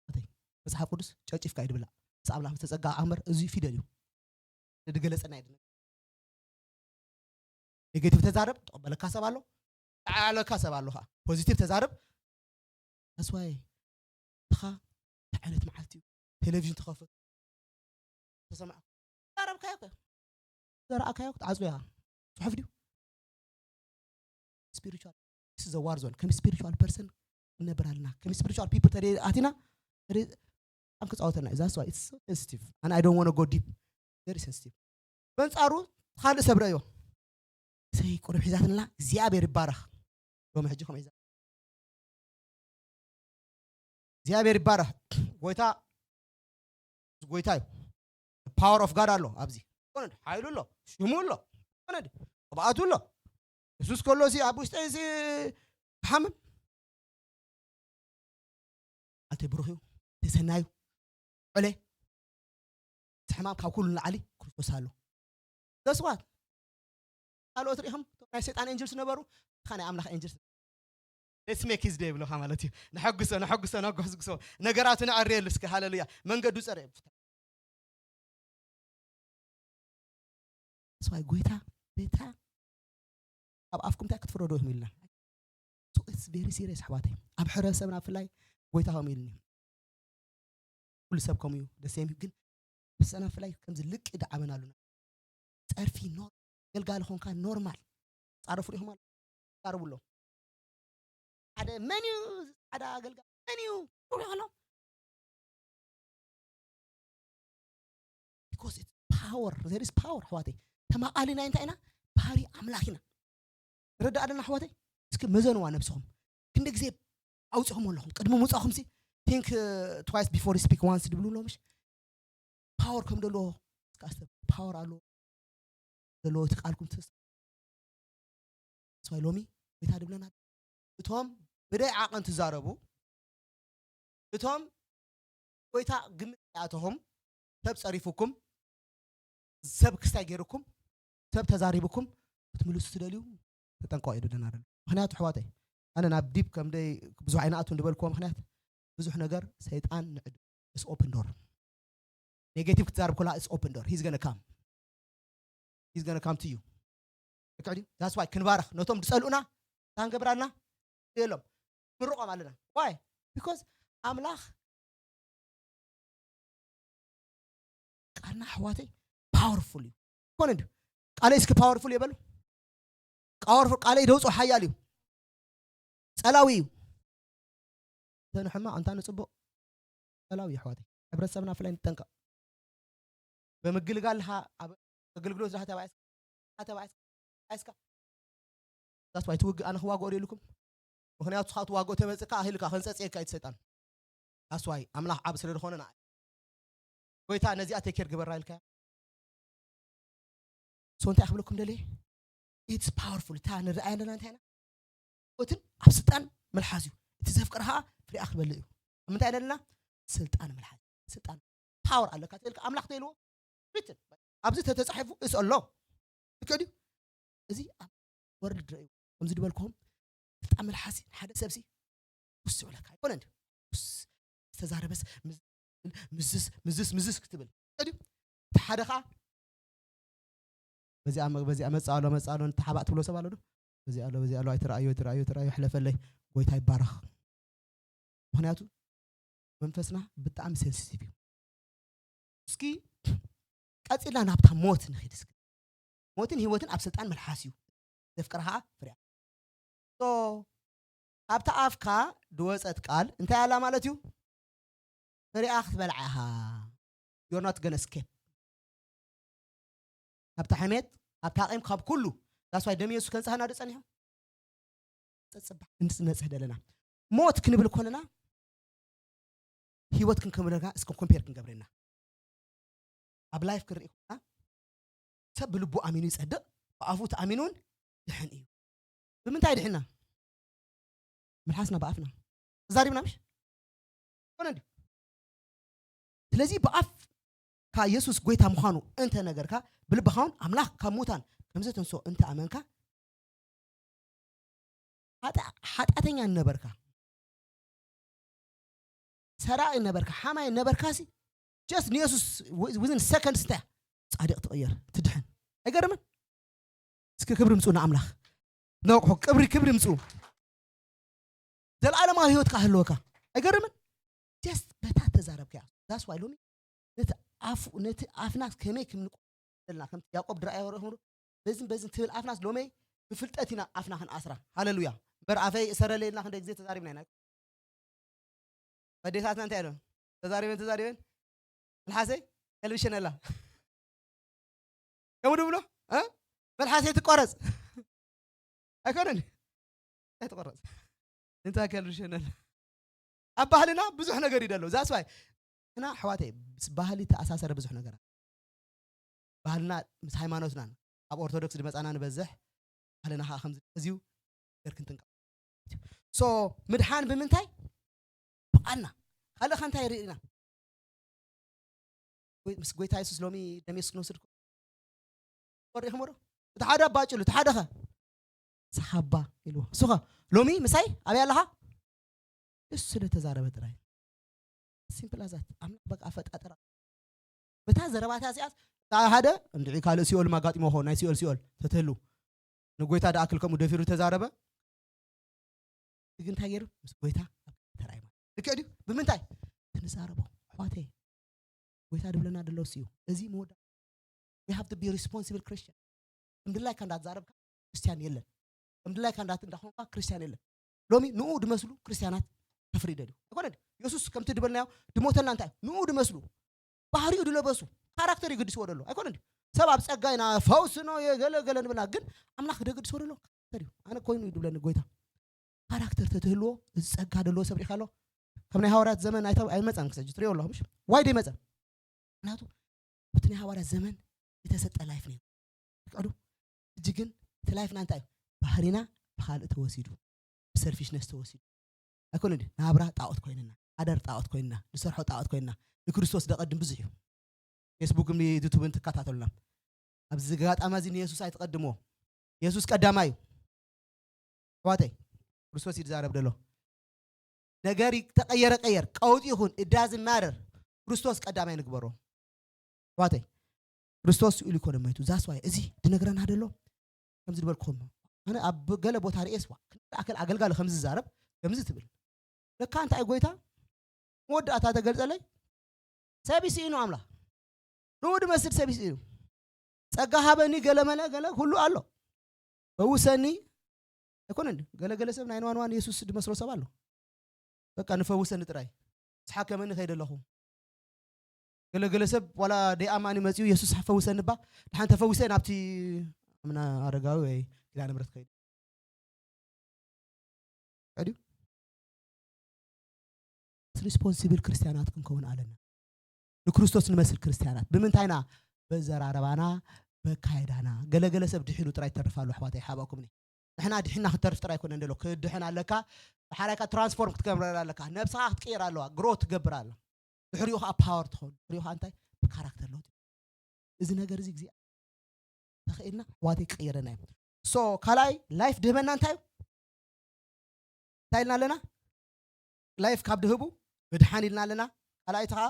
ኣተይ፣ መጽሓፍ ቅዱስ ጨጭፍካ እዩ ድብላዕ። ምስ ኣምላኽ ዝተጸጋ ኣምበር እዚ ፊደል እዩ። ንድገለጸና እዩ። ኔጌቲቭ ተዛረብ፣ ተቐበለካ ሰብ ኣሎ፣ ተዓለካ ሰብ ኣሎ። ከዓ ፖዚቲቭ ተዛረብ። ተስዋይ፣ እኻ እንታይ ዓይነት መዓልቲ እዩ? ቴሌቪዥን ተኸፈቱ፣ ተሰማዕ፣ ተዛረብካዮ ከ፣ ዘረኣካዮ ክትዓጽዮ ኢኻ። ጽሑፍ ድዩ? ስፒሪቹዋል፣ this is a war zone። ከም ስፒሪቹዋል ፐርሰን ንነብር ኣለና። ከም ስፒሪቹዋል ፒፕል ተደ ኣቲና ተደ ኣም ክጻወተና እዩ። That's why it's so sensitive and I don't want to go deep። Very sensitive። በንጻሩ ካልእ ሰብ ረእዮ። ሰይ ቁሩብ ሒዛትንላ እግዚኣብሔር ይባረኽ። ሎሚ ሕጂ ከምኡ ሒዛ እግዚኣብሔር ይባረኽ። ጎይታ ጎይታ እዩ። ፓወር ኦፍ ጋድ ኣሎ ኣብዚ። ኮነ ሓይሉ ኣሎ፣ ሽሙ ኣሎ፣ ኮነ ቅብኣቱ ኣሎ። የሱስ ከሎ ሲ ኣብ ውሽጠይ ሲ ክሓምም ኣተ ብሩኽ እዩ፣ ተሰናዩ ዕለ እቲ ሕማም ካብ ኩሉ ንላዕሊ ክርስቶስ ኣሎ። ገስዋት ካልኦት ሪኢኹም እቶም ናይ ሰይጣን ኤንጅልስ ነበሩ፣ እኻ ናይ ኣምላኽ ኤንጅልስ። Let's make his day ብለኻ ማለት እዩ። ነሐጉሶ ነሐጉሶ ነጎስጉሶ፣ ነገራቱ ነዐርየሉ እስኪ። ሃለሉያ። መንገዱ ጸረ። ስዋይ ጎይታ ቤታ ኣብ ኣፍኩም እንታይ ክትፍረዶ ኢኹም ኢልና። So it's very serious ኣሕዋተይ። ኣብ ሕብረተሰብና ብፍላይ ጎይታ ከምኡ ኢልኒ። ኩሉ ሰብ ከምኡ እዩ፣ ደስ እዩ። ግን ብሰና ብፍላይ ከምዚ ልቂ ደዓበና ኣሉና። ጸርፊ ኖር ገልጋሊ ኾንካ ኖርማል ጻረፉ ሪኹም ኣሎ ጻረቡ ኣሎ። ሓደ መን እዩ ጻዕዳ ገልጋሊ መን እዩ ሩሑ ኣሎ። Because it's power, there is power ኣሕዋተይ። ተማቓሊ ናይ እንታይ ኢና? ባህሪ ኣምላኽ ኢና። ንረዳእ ኣለና ኣሕዋተይ። እስኪ መዘንዋ ነብስኹም። ክንዲ ግዜ ኣውፅኹም ኣለኹም ቅድሚ ምውፃኹም ሲ think twice before you speak once ድብሉ ኣሎ ምሽ? ፓወር ከም ደሎ እስካ ኣስተ ፓወር ኣሎ ደሎ እቲ ቃልኩም ትስ ስዋይ ሎሚ ጎይታ ድብለና እቶም ብደይ ዓቐን ትዛረቡ እቶም ጎይታ ግምት ይኣተኹም ሰብ ጸሪፉኩም ሰብ ክስታይ ገይሩኩም ሰብ ተዛሪቡኩም ክትምልሱ ትደልዩ ተጠንቀቑ እዩ ድብለና ደሎ። ምክንያቱ ኣሕዋተይ ኣነ ናብ ዲፕ ከም ደይ ብዙሕ ኣይንኣቱን ዝበልክዎ ምክንያት ብዙሕ ነገር ሰይጣን ንዕድ is open door። ኔጌቲቭ ክትዛርብ ከላ is open door, he's gonna come, he's gonna come to you። ልክዕ ድዩ? That's why ክንባረኽ ነቶም ዝጸልኡና እንታይ ክንገብር ኣለና? የሎም ምርቆም ኣለና። Why? Because ኣምላኽ ቃልና ኣሕዋተይ ፓወርፉል እዩ። ኮነ እንዲ ቃለይ እስኪ ፓወርፉል የበሉ። ቃወርፉል ቃለይ ደውፁ ሓያል እዩ። ጸላዊ እዩ። እንተ ንሕማቕ እንታ ንጽቡቕ ጸላዊ እዩ ኣሕዋተይ። ሕብረተሰብና ፍላይ ንጠንቀቕ። ብምግልጋል ድኻ ኣብ ኣገልግሎት ድኻ ተባኢስካ ድኻ ተባኢስካ ተባኢስካ that's why ትውግእ ኣነ ክዋግኦ ኢልኩም። ምክንያቱ ስኻ ትዋግኦ ተመጽካ ኣኺልካ ከንጸጽየካ እዩ ሰይጣን። That's why ኣምላኽ ዓብ ስለ ዝኾነ ንዓ ጎይታ ነዚኣ ቴኬር ግበራ ኢልካ። So እንታይ ክብለኩም ደልየ? It's powerful። እታ ንርኣያ ኣለና እንታይ ኢና? ኦትን ኣብ ስልጣን ምልሓዝ እዩ። እቲ ዘፍቅር ከዓ ፍሪኣ ክበልዕ እዩ። ኣብ ምንታይ ኣለና? ስልጣን ምልሓዝ። ስልጣን ፓወር ኣለካ ትልካ ኣምላኽ ተይልዎ ሪትን ኣብዚ ተተጻሒፉ እስ ኣሎ ልክዕ ድዩ? እዚ ኣብ ወርልድ ረእዩ ከምዚ ዝበልክኹም ስልጣን ምልሓዝ ሓደ ሰብሲ ውስ ይብለካ ኣይኮነ እንዲ ውስ ዝተዛረበስ ምዝስ ምዝስ ምዝስ ክትብል ልክዕ ድዩ? እቲ ሓደ ከዓ በዚኣ በዚኣ መጽእ ኣሎ መጽእ ኣሎ ንተሓባእ ትብሎ ሰብ ኣሎ ዶ? በዚኣ ኣሎ በዚኣ ኣሎ ኣይትረኣዩ ኣይትረኣዩ ኣይትረኣዩ ሕለፈለይ ጎይታ ይባረኽ። ምኽንያቱ መንፈስና ብጣዕሚ ሴንሲቲቭ እዩ። እስኪ ቀፂልና ናብታ ሞት ንኺድ። እስኪ ሞትን ህይወትን ኣብ ስልጣን መልሓስ እዩ፣ ዘፍቅራ ከዓ ፍሬኣ። So ካብታ ኣፍካ ድወፀት ቃል እንታይ ኣላ ማለት እዩ? ፍሬኣ ክትበልዓ ኢኻ። You're not gonna escape ካብታ ሕሜት፣ ካብታ ቂም፣ ካብ ኩሉ። That's why ደም የሱስ ከንጽሃና ዶ ጸኒሑ? ጸጽባሕ ክንጽ ነጽህ ደለና። ሞት ክንብል ኮለና ህይወት ክንከምለና እስከ ኮምፔር ክንገብረና። ኣብ ላይፍ ክንርኢ ኮለና ሰብ ብልቡ ኣሚኑ ይጸድቕ፣ ብኣፉ ተኣሚኑ እውን ድሕን እዩ። ብምንታይ ድሕና? መልሓስና ብኣፍና ተዛሪብና ምሽ ኮነ እንዲ። ስለዚ ብኣፍካ የሱስ ጎይታ ምዃኑ እንተ ነገርካ፣ ብልብኻ እውን ኣምላኽ ካብ ሙታን ከም ዘተንስኦ እንተ ኣመንካ፣ ሓጢ-፣ ሓጢኣተኛ ነበርካ፣ ሰራቒ ነበርካ፣ ሓማይ ነበርካ ሲ just ንየሱስ ዊ-፣ within seconds እንታይ ጻድቕ ትቕየር፣ ትድሕን። ኣይገርምን? እስኪ ክብሪ ምጽኡ ንኣምላኽ። ነቕሑ ክብሪ፣ ክብሪ ምጽኡ። ዘለዓለማዊ ህይወት ከኣ ህልወካ። ኣይገርምን? Just በታ ተዛረብካ። That's why ሎሚ ነቲ ኣፉ፣ ነቲ ኣፍና ከመይ ከም ንቆ-፣ ዘለና፣ ከምቲ ያዕቆብ ድረኣዮ ርኢኹም ዶ? በዝን በዝን ትብል ኣፍናስ ሎመይ ብፍልጠት ኢና ኣፍና ክንኣስራ። ሃሌሉያ። እምበር ኣፈይ እሰረለይ ኢልና ክንደይ ግዜ ተዛሪብና ኢና። ኣዴታትና እንታይ ኢሎም? ተዛሪበን ተዛሪበን፣ "መልሓሰይ ከልብሸን ኣላ." ከምኡ ድብሎ? እ? "መልሓሰይ ትቆረጽ." ኣይኮነን? ኣይትቆረጽ። እንታይ ከልብሸን ኣላ? ኣብ ባህልና ብዙሕ ነገር እዩ ደሎ። That's why እና ኣሕዋተይ፣ ምስ ባህሊ ተኣሳሰረ ብዙሕ ነገራት። ባህልና ምስ ሃይማኖትናን ኣብ ኦርቶዶክስ ዝመጻና ንበዝሕ፣ ባህልና ከዓ ከምዚ እዩ። ነገር ክንጥንቀቕ። So ምድሓን ብምንታይ? ብቓልና። ካልእ ከ እንታይ ርኢና? ጎይ-፣ ምስ ጎይታ የሱስ ሎሚ ደም የሱስ ክንወስድ እኮ ወሪኹም ዶ? እቲ ሓደ ኣባጭሉ፣ እቲ ሓደ ኸ? ንስኻ ኣባ ኢልዎ። እሱ ኸ? ሎሚ ምሳይ ኣበይ ኣለኻ? እሱ ስለ ተዛረበ ጥራይ። ሲምፕል ኣዛት። ኣምላኽ በቃ ኣፈጣጥራ። በታ ዘረባታ እዚኣስ፣ እታ ሓደ እንድዒ ካልእ ሲኦል ማጋጢሞ ኾ፣ ናይ ሲኦል ሲኦል ተትህሉ። ንጎይታ ደኣ ክል ከምኡ ደፊሩ ተዛረበ። ግን እንታይ ገይሩ? ምስ ጎይታ ኣብ ተራእዩ ማለት። ልክዕ ድዩ? ብምንታይ? ክንዛረቦ። ኣሕዋተይ፣ ጎይታ ድብለና ደሎ እሱ እዩ። እዚ መወዳ-፣ we have to be responsible Christian። ከም ድላይካ እንዳትዛረብካ ክርስቲያን የለን። ከም ድላይካ እንዳት-፣ እንዳኾንካ ክርስቲያን የለን። ሎሚ ንኡ ድመስሉ ክርስቲያናት ከፍሪ ይደልዩ። ኣይኮነ ድዩ? የሱስ ከምቲ ድበልናዮ ድሞተልና እንታይ? ንኡ ድመስሉ። ባህሪኡ ድለበሱ። ካራክተር ይግድስዎ ደሎ። ኣይኮነ ድዩ? ሰብ ኣብ ጸጋ ኢና ፈውስኖ የገለ ገለ ንብልና። ግን ኣምላኽ ደገድስዎ ደሎ ካራክተር እዩ። ኣነ ኮይኑ እዩ ድብለኒ ጎይታ። ካራክተር ተትህልዎ፣ እዚ ጸጋ ደለዎ ሰብ ሪኢኻ ኣሎ። ካብ ናይ ሃዋርያት ዘመን ኣይተ-፣ ኣይመጸን ክሰጅ ትሪኦ ኣለኹም፣ ምሽ? ዋይ ደይመጸ? ምክንያቱ ኣብቲ ናይ ሃዋርያት ዘመን የተሰጠ ላይፍ ነይሩ። ፍቀዱ። ሕጂ ግን እቲ ላይፍና እንታይ እዩ? ባህሪና ብኻልእ ተወሲዱ፣ ብሰልፊሽነስ ተወሲዱ። ኣይኮነ ድዩ? ናብራ ጣዖት ኮይንና፣ ኣደር ጣዖት ኮይንና፣ ንሰርሖ ጣዖት ኮይንና፣ ንክርስቶስ ደቐድም ብዙሕ እዩ። ፌስቡክን ዩቱብን ትከታተሉና። ኣብዚ ኣጋጣሚ እዚ ንየሱስ ኣይትቐድምዎ። የሱስ ቀዳማይ እዩ። ኣሕዋተይ፣ ክርስቶስ እዩ ዝዛረብ ደሎ። ነገር ይ-፣ ተቐየረ ቀየር፣ ቀውጢ ይኹን፣ it doesn't matter። ክርስቶስ ቀዳማይ ንግበሮ። ኣሕዋተይ፣ ክርስቶስ ስኡ ኢሉ ይኮነ ሞይቱ። That's why እዚ ድነግረና ደሎ። ከምዚ ዝበልኩኹም፣ ኣነ ኣብ ገለ ቦታ ርእየስ፣ ዋ፣ ክንደይ ኣክል ኣገልጋሊ ከምዚ ዝዛረብ፣ ከምዚ ትብል። ለካ እንታይ ጎይታ መወዳእታ ተገልጸለይ። ሰብ ይስኢኑ ኣምላኽ። ንኡ ድመስል ሰብ ይስኢኑ። ጸጋ ሃበኒ፣ ገለ መለ፣ ገለ ኩሉ ኣሎ። ፈውሰኒ። ኣይኮነን። ገለ ገለ ሰብ ናይ ንዋን ዋን የሱስ ድመስሎ ሰብ ኣሎ። በቃ ንፈውሰኒ ጥራይ። ዝሓከመኒ ከይደ ኣለኹ። ገለ ገለ ሰብ ዋላ ደይኣማኒ መጺኡ የሱስ ፈውሰኒ እባ፣ ደሓን ተፈዊሰ ናብቲ ኣምና ኣረጋዊ ወይ ኪዳነ ምሕረት ከይዱ። ድዩ? ሪስፖንሲብል ክርስቲያናት ክንከውን ኣለና። ንክርስቶስ ንመስል ክርስቲያናት። ብምንታይና? በዘራረባና፣ በካይዳና። ገለ ገለ ሰብ ድሒኑ ጥራይ ይተርፍ ኣሎ፣ ኣሕዋተይ፣ ሓባእኩምኒ። ንሕና ድሒና ክትተርፍ ጥራይ ኮነ እንደሎ፣ ክድሕን ኣለካ። ብሓራይካ ትራንስፎርም ክትገብረላ ኣለካ። ነብስኻ ክትቅየር ኣለዋ፣ ግሮ ትገብር ኣላ። ድሕሪኡ ኸዓ ፓወር ትኸውን። ድሕሪኡ ኸዓ እንታይ? ብካራክተር ለውጢ። እዚ ነገር እዚ እግዚኣብሔር ተኽኢልና፣ ኣሕዋተይ፣ ክቕየረና እዩ። ሶ፣ ካልኣይ ላይፍ ድህበና እንታይ እዩ? እንታይ ኢልና ኣለና? ላይፍ ካብ ድህቡ ምድሓን ኢልና ኣለና። ካልኣይቲ ኸዓ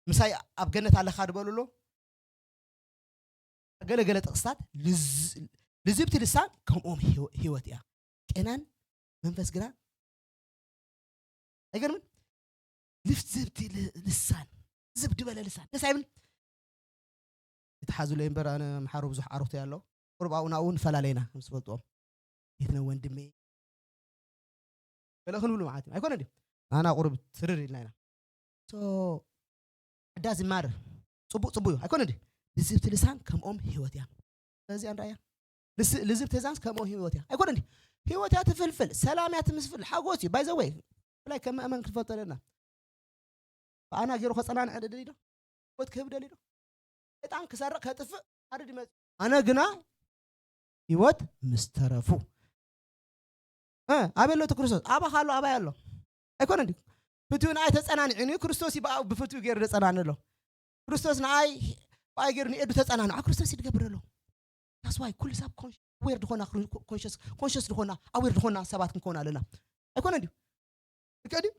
ምሳይ ኣብ ገነት ኣለኻ ድበሉሉ። ገለ ገለ ጥቕስታት ልዝ-፣ ልዝብቲ ልሳን ከምኦም ህይወ-፣ ህይወት እያ። ቄናን መንፈስ ግና ኣይገርምን? ልፍዝብቲ ል- ልሳን ዝብ ድበለ ልሳን ደስ ኣይብል? ይትሓዙለይ እምበር ኣነ ምሓሩ ብዙሕ ዓሩኽቲ ኣሎ። ቁርብ ኣብኡ ናብኡ ንፈላለ ኢና ምስ ፈልጥዎም ቤትነ ወንድሜ ገለ ክንብሉ ማለት እዩ ኣይኮነ ድዩ? ኣና ቁርብ ትርር ኢልና ኢና። So ዕዳ ዝማር ፅቡቅ ፅቡቅ እዩ ኣይኮነ ድዩ? ልዝብቲ ልሳን ከምኦም ህይወት እያ። ስለዚ ኣንዳ እያ ልዝብቲ ህዛንስ ከምኦም ህይወት እያ ኣይኮነ ድዩ? ህይወት እያ ትፍልፍል፣ ሰላም እያ ትምስፍል፣ ሓጎስ እዩ። By the way ብፍላይ ከም ምእመን ክንፈልጦ ኣለና። ብኣና ገይሩ ከፀናንዐ ደሊ ዶ? ህይወት ክህብ ደሊ ዶ? ሰይጣን ክሰርቕ ከጥፍእ ሓደ ድመፅ ኣነ ግና ህይወት ምስ ተረፉ ኣበይ ኣሎ እቲ ክርስቶስ? ኣባኻ ኣሎ፣ ኣባይ ኣሎ። ኣይኮነ ድዩ? ፍትው ንኣይ ተጸናኒዑ እዩ። ክርስቶስ እዩ ብኣ- ብፍትው ገይሩ ዘጸናኒ ኣሎ። ክርስቶስ ንኣይ ብኣይ ገይሩ ንኤዱ ተጸናንዑ። ኣብ ክርስቶስ እዩ ዝገብር ኣሎ። That's why ኩሉ ሰብ ኮንሽ- aware ዝኾና ኮንሽስ ኮንሽስ ዝኾና ኣዌር ዝኾና ሰባት ክንከውን ኣለና። ኣይኮነ ድዩ? ልክዕ ድዩ?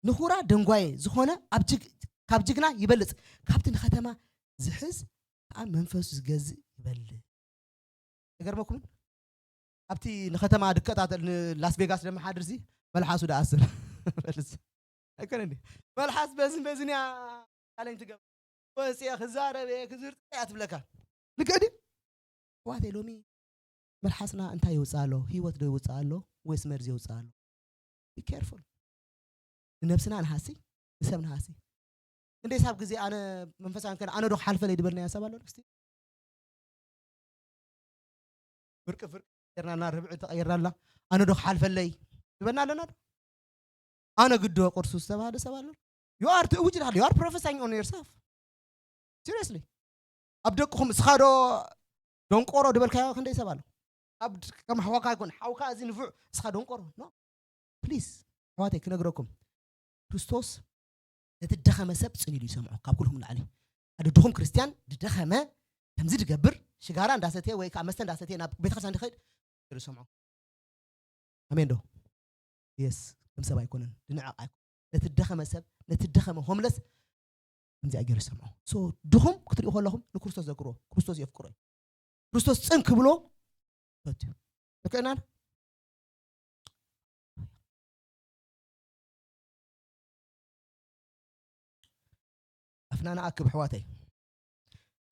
ንኹራ ደንጓየ ዝኾነ ኣብ ጅግ- ካብ ጅግና ይበልጽ፣ ካብቲ ንኸተማ ዝሕዝ ከዓ መንፈሱ ዝገዝእ ይበልጽ። ይገርመኩም ኣብቲ ንኸተማ ድከታተል ንላስ ቬጋስ ደመሓድር ሲ መልሓሱ ደኣስር መልስ ኣይኮነ እንዲ መልሓስ በዝን በዝን እያ ቻሌንጅ ትገብር ወፅየ ክዛረብ እየ ክዝርፅ እያ ትብለካ ልክዕ ድዩ ኣሕዋተይ ሎሚ መልሓስና እንታይ ይውፅእ ኣሎ ህይወት ዶ ይውፅእ ኣሎ ወይስ መርዚ ይውፅእ ኣሎ be careful ንነብስና ንሃሲ ንሰብ ንሃሲ እንዴ ሳብ ግዜ ኣነ መንፈሳዊ ከነ ኣነ ዶ ክሓልፈለይ ድበልናዮ ሰብ ኣሎ እስቲ ፍርቂ ፍርቂ ተቀየርናላ ርብዒ ተቀየርናላ ኣነ ዶ ክሓልፈለይ ዝበልና ኣለና ዶ ኣነ ግዶ ቅርሱ ዝተባሃለ ሰብ ኣሎ you are ትእውጅ ዳል you are prophesying on yourself seriously ኣብ ደቅኹም እስኻ ዶ ደንቆሮ ድበልካዮ ክንደይ ሰብ ኣሎ ኣብ ከም ሓዋካ ይኮን ሓውካ እዚ ንፉዕ እስኻ ደንቆሮ no please ኣሕዋተይ ክነግረኩም ክርስቶስ ነቲ ደኸመ ሰብ ጽን ኢሉ ይሰምዖ ካብ ኩልኩም ላዕሊ ሓደ ድኹም ክርስትያን ድደኸመ ከምዚ ድገብር ሽጋራ እንዳሰተየ ወይ ከዓ መስተ እንዳሰተየ ናብ ቤተክርስትያን ድኸይድ ይሰምዖ ኣሜን ዶ የስ ከም ሰብ ኣይኮነን ድንዕቕ ኣይኮን ነቲ ደኸመ ሰብ ነቲ ደኸመ ሆምለስ ከምዚኣ ገይሩ ይሰምዖ ድኹም ክትሪኡ ከለኹም ንክርስቶስ ዘክርዎ ክርስቶስ የፍቅሮ እዩ ክርስቶስ ጽን ክብሎ ፈትዩ ልክዕናን ኣፍና ንኣክብ ኣሕዋተይ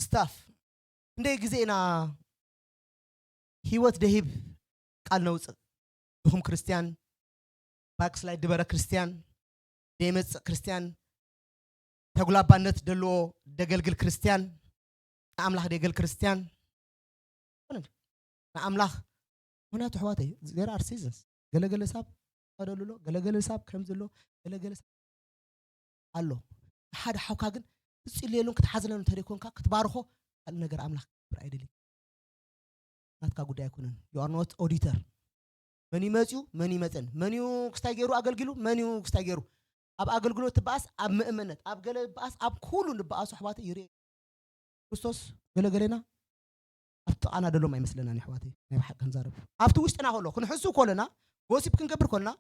ስታፍ ክንደይ ግዜ ኢና ህይወት ደሂብ ቃል ነውፅእ ድኹም ክርስትያን ባክስላይድ ድበረ ክርስትያን ደይመፅእ ክርስትያን ተጉላባነት ደልዎ ደገልግል ክርስትያን ንኣምላኽ ደገል ክርስትያን ንኣምላኽ ምክንያቱ ኣሕዋተይ there are seasons ገለገለ ሳብ ከደሉ ኣሎ ገለገለ ሳብ ከምዚ ኣሎ ገለገለ ሳብ ኣሎ ሓደ ሓውካ ግን ክትፅልየሉን ክትሓዝነሉ እንተደይኮንካ ክትባርኾ ካልእ ነገር ኣምላኽ ክገብር ኣይደልይ ናትካ ጉዳይ ኣይኮነን you are not auditor መን ይመፅዩ መን ይመፀን መን ዩ ክስታይ ገይሩ ኣገልጊሉ መን ዩ ክስታይ ገይሩ ኣብ ኣገልግሎት ትበኣስ ኣብ ምእመነት ኣብ ገለ በኣስ ኣብ ኩሉ ንበኣሱ ኣሕዋተ ይርእ ክርስቶስ ገለገሌና ኣብቲ ጥቓና ደሎም ኣይመስለናን ኣሕዋተይ ናይ ብሓቂ ክንዛረብ ኣብቲ ውሽጥና ከሎ ክንሕሱ ከለና ወሲብ ክንገብር ከለና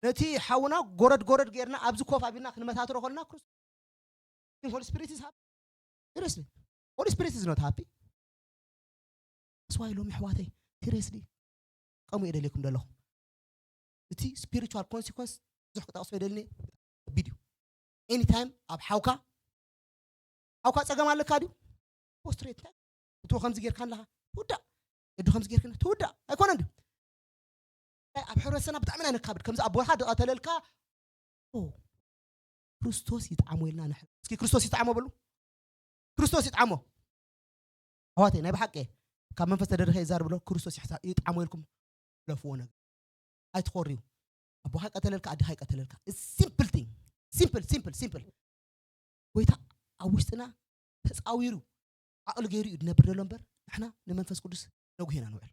ነቲ ሓውና ጎረድ ጎረድ ገይርና ኣብዚ ኮፍ ኣቢልና ክንመታትሮ ከለና ክርስቶስ Holy Spirit is happy. Seriously. Holy Spirit is not happy. That's why ሎሚ ኣሕዋተይ seriously ከምኡ የደልየኩም ዘለኹ እቲ spiritual consequence ብዙሕ ክጠቕሶ የደልኒ ከቢድ እዩ anytime ኣብ ሓውካ ሓውካ ፀገም ኣለካ ድዩ ስትሬት እንታይ እትዎ ከምዚ ጌርካ ኣለካ ትውዳእ እዱ ከምዚ ጌርካ ትውዳእ ኣይኮነን ድዩ ኣብ ሕብረተሰብና ብጣዕሚ ኢና ነካብድ ከምዚ ኣቦኻ ድቐተለልካ ክርስቶስ ይጥዓሞ ኢልና ንሕር እስኪ ክርስቶስ ይጥዓሞ በሉ ክርስቶስ ይጥዓሞ ኣሕዋተይ ናይ ብሓቂ ካብ መንፈስ ተደሪኸ ይዛርብ ኣሎ ክርስቶስ ይጥዓሞ ኢልኩም ለፍዎ ነገር ኣይትኾርዩ ኣቦኻ ይቀተለልካ ኣዲኻ ይቀተለልካ simple thing simple simple simple ጎይታ ኣብ ውሽጥና ተፃዊሩ ዓቕሊ ገይሩ እዩ ድነብር ዘሎ እምበር ንሕና ንመንፈስ ቅዱስ ነጉሄና ንውዕል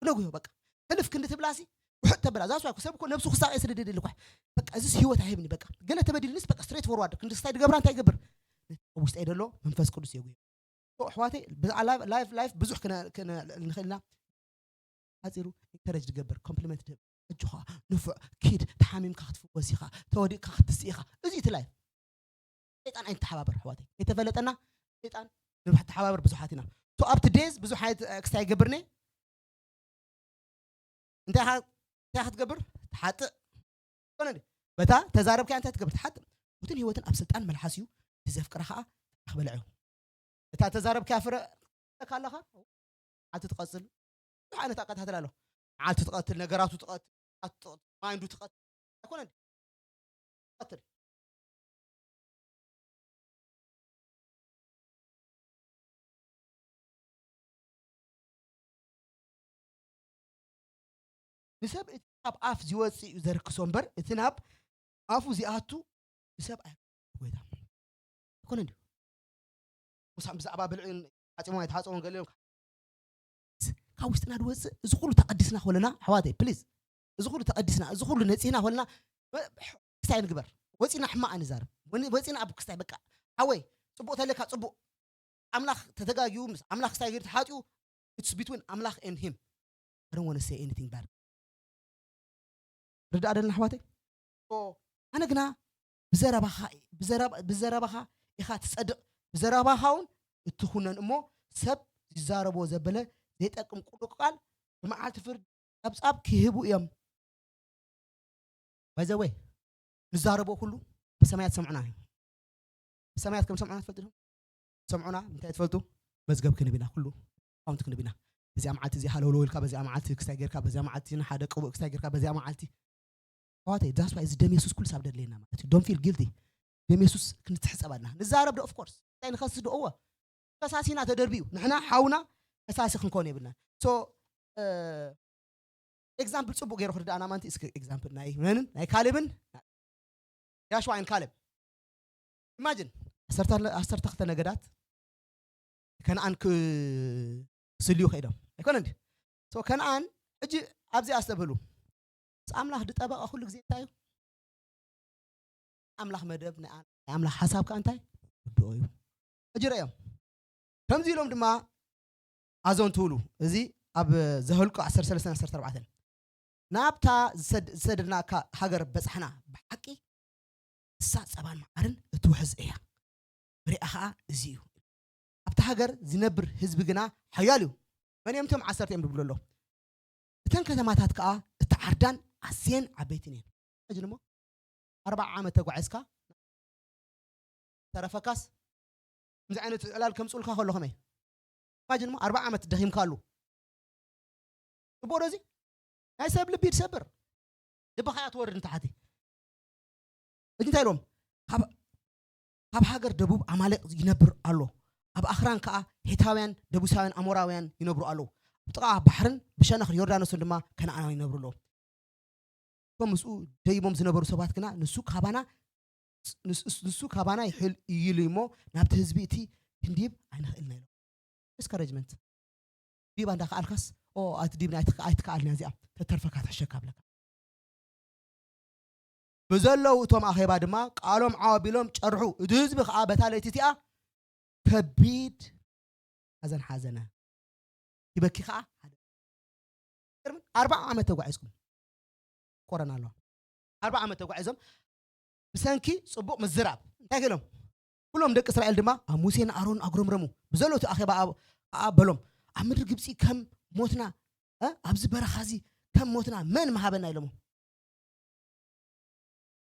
ክነጉዮ በቃ ሕልፍ ክንዲ ትብላሲ ውሕጥ ተብላ ዛስ ዋይኮ ሰብ እኮ ነብሱ ክሳቀ ስለ ደደሊ ኳ በቃ እዚስ ህይወት ኣይህብኒ በቃ ገለ ተበዲልንስ በቃ ስትሬት ፎርዋርድ ክንዲ ስታይ ድገብራ እንታይ ይገብር ውሽጠይ ደሎ መንፈስ ቅዱስ የጉዮ ኣሕዋተይ ላይፍ ላይፍ ብዙሕ ንኽእልና ሓፂሩ ኢንከረጅ ዝገብር ኮምፕሊመንት ድህብ እጆኻ ንፉዕ ኪድ ተሓሚምካ ክትፍወስ ኢኻ ተወዲቕካ ክትስእ ኢኻ እዚ እቲ ላይፍ ሰይጣን ኣይንተሓባበር ኣሕዋተይ ከይተፈለጠና ሰይጣን ንባሕ ተሓባበር ብዙሓት ኢና ኣብቲ ዴዝ ብዙሕ ዓይነት ክስታይ ይገብርኒ እንታይ ክትገብር ትሓጥእ ኮነ እንዴ? በታ ተዛረብካያ እንታይ ትገብር? ትሓጥም። ሞትን ህይወትን ኣብ ስልጣን መልሓስ እዩ፣ እቲ ዘፍቅራ ኸዓ ኣኽበልዕ እዩ። እታ ተዛረብካያ ፍረ ትብለካ ኣለኻ፣ ዓቲ ትቐጽል። ብዙሕ ዓይነት ኣቀታትላ ኣሎ። መዓልቲ ትቐትል፣ ነገራቱ ትቐትል፣ ኣቱ ትቐትል፣ ማይንዱ ትቐትል። ኣይኮነ እንዴ? ትቐትል። ንሰብ እቲ ካብ ኣፍ ዝወጽእ እዩ ዘርክሶ እምበር፣ እቲ ናብ ኣፉ ዝኣቱ ንሰብ ኣይ-፣ ጎይታ ኣይኮነ እንድዩ። ሙሳ ብዛዕባ ብልዒ ሓጺቦም ኣይተሓጸቦም ገለ ኢሎም ካብ ውሽጥና ዝወጽእ እዚ ኩሉ ተቐዲስና ኮለና፣ ኣሕዋተይ፣ ፕሊዝ፣ እዚ ኩሉ ተቐዲስና፣ እዚ ኩሉ ነጺህና ኮለና፣ በ-፣ ክስታይ ንግበር። ወጺና ሕማቕ ኣይንዛረብ። ወኒ-፣ ወጺና ኣብ ክስታይ፣ በቃ፣ ሓወይ፣ ጽቡቕ ተለካ ጽቡቕ። ኣምላኽ ተተጋግዩ፣ ምስ ኣምላኽ ክስታይ ገይሩ ተሓጢኡ፣ it's between ኣምላኽ and him. I don't want to say anything bad. ርዳእ ደልና ኣሕዋተይ? ሶ፣ ኣነ ግና ብዘረባኻ፣ ብዘረባ-፣ ብዘረባኻ ኢኻ ትጸድቕ፣ ብዘረባኻ እውን እትኹነን እሞ፣ ሰብ ዝዛረቦ ዘበለ ዘይጠቅም ቅዱቅ ቃል ብመዓልቲ ፍርዲ ጸብጻብ ክህቡ እዮም። By the way፣ ንዛረቦ ኩሉ ብሰማያት ሰምዑና እዩ። ብሰማያት ከም ሰምዑና ትፈልጡ ዶ? ሰምዑና እንታይ ትፈልጡ? መዝገብ ክንብ ኢና፣ ኩሉ ኣካውንት ክንብ ኢና። በዚኣ መዓልቲ እዚ ሃለውለው ኢልካ፣ በዚኣ መዓልቲ ክስታይ ጌርካ፣ በዚኣ መዓልቲ ንሓደ ቅቡእ ክስታይ ጌርካ፣ በዚኣ መዓልቲ ኣሕዋተይ፣ that's why እዚ ደም የሱስ ኩሉ ሳብ ደድለየና ማለት እዩ። Don't feel guilty። ደም የሱስ ክንትሕጸብ ኣለና። ንዛረብ ዶ? Of course። እንታይ ንኸስስ ዶ? እወ። ከሳሲና ተደርቢዩ። ንሕና ሓውና ከሳሲ ክንኮን የብልና። So፣ እ፣ ኤግዛምፕል ጽቡቕ ገይሩ ክርዳእና ማንቲ፣ እስኪ ኤግዛምፕል ናይ መንን? ናይ ካሌብን ያሽዋይን ካሌብ። ኢማጂን፣ ዓሰርተ፣ ዓሰርተ ክልተ ነገዳት ከነኣን ክስልዩ ከይዶም። ኣይኮነ እንዲ? So፣ ከነኣን ሕጂ ኣብዚ ኣስተብህሉ። ምስ ኣምላኽ ዝጠበቐ ኩሉ ግዜ እንታይ እዩ? ኣምላኽ መደብ፣ ናይ ኣ-፣ ናይ ኣምላኽ ሓሳብ ከኣ እንታይ? ርድኦ እዩ። ሕጂ ረእዮም። ከምዚ ኢሎም ድማ ኣዘንትውሉ። እዚ ኣብ ዘኍልቁ ዓሰርተ ሰለስተን ዓሰርተ ኣርባዕተን። ናብታ ዝሰድ-፣ ዝሰደድናካ ሃገር በጻሕና፣ ብሓቂ ንሳ ጸባን መዓርን እትውሕዝ እያ። ፍሬኣ ኸኣ እዚ እዩ። ኣብታ ሃገር ዝነብር ህዝቢ ግና ሓያል እዩ። መን እዮም እቶም ዓሰርተ እዮም ዝብሉ ኣለዉ? እተን ከተማታት ከኣ እተዓርዳን ኣዝየን ዓበይትን እየን። ሕጂ እሞ ኣርብዓ ዓመት ተጓዒዝካ ተረፈካስ፣ ከምዚ ዓይነት ዕላል ከምጽኡልካ ከሎ ከመይ? ኢማጂን እሞ ኣርብዓ ዓመት ደኺምካሉ። ጽቡቕ ዶ እዚ? ናይ ሰብ ልቢ ትሰብር። ልብኻ እያ ትወርድ ንታሕቲ። ሕጂ እንታይ ኢሎም? ካብ፣ ካብ ሃገር ደቡብ ኣማሌቅ ይነብር ኣሎ። ኣብ ኣኽራን ከኣ ሄታውያን፣ ደቡሳውያን፣ ኣሞራውያን ይነብሩ ኣለዉ። ኣብ ጥቓ ባሕርን ብሸነኽ ዮርዳኖስን ድማ ከነኣናውያን ይነብሩ ኣለዉ። እቶም ምስኡ ደይቦም ዝነበሩ ሰባት ግና፣ "ንሱ ካባና፣ ንስ-፣ ንሱ ካባና ይሕል እዩ" ኢሉ እሞ፣ ናብቲ ህዝቢ እቲ ክንድይብ ኣይንኽእልና ኢሎም። ዲስካሬጅመንት። ዲብ እንዳኸኣልካስ፣ "ኦ፣ ኣቲ ዲብ ኣይትከ-፣ ኣይትከኣልን እያ እዚኣ፣ ተተርፈካ ትሕሸካ" ብለካ። ብዘለዉ እቶም ኣኼባ ድማ ቃሎም ዓው ኣቢሎም ጨርሑ። እቲ ህዝቢ ኸኣ በታ ለይቲ እቲኣ ከቢድ ሓዘን ሓዘነ። ይበኪ ኸኣ ሓደ። ኣርብዓ ዓመት ተጓዒዝኩም። ኮረና ኣለዋ። ኣርብዓ ዓመት ተጓዒዞም ብሰንኪ ጽቡቕ ምዝራብ እንታይ ገሎም? ኩሎም ደቂ እስራኤል ድማ ኣብ ሙሴን ኣሮን ኣጉረምረሙ። ብዘሎ እቲ ኣኼባ ኣብ-፣ ከኣ በሎም፣ "ኣብ ምድሪ ግብጺ ከም ሞትና፣ እ፣ ኣብዚ በረኻ እዚ ከም ሞትና መን ምሃበና?" ኢሎሞ።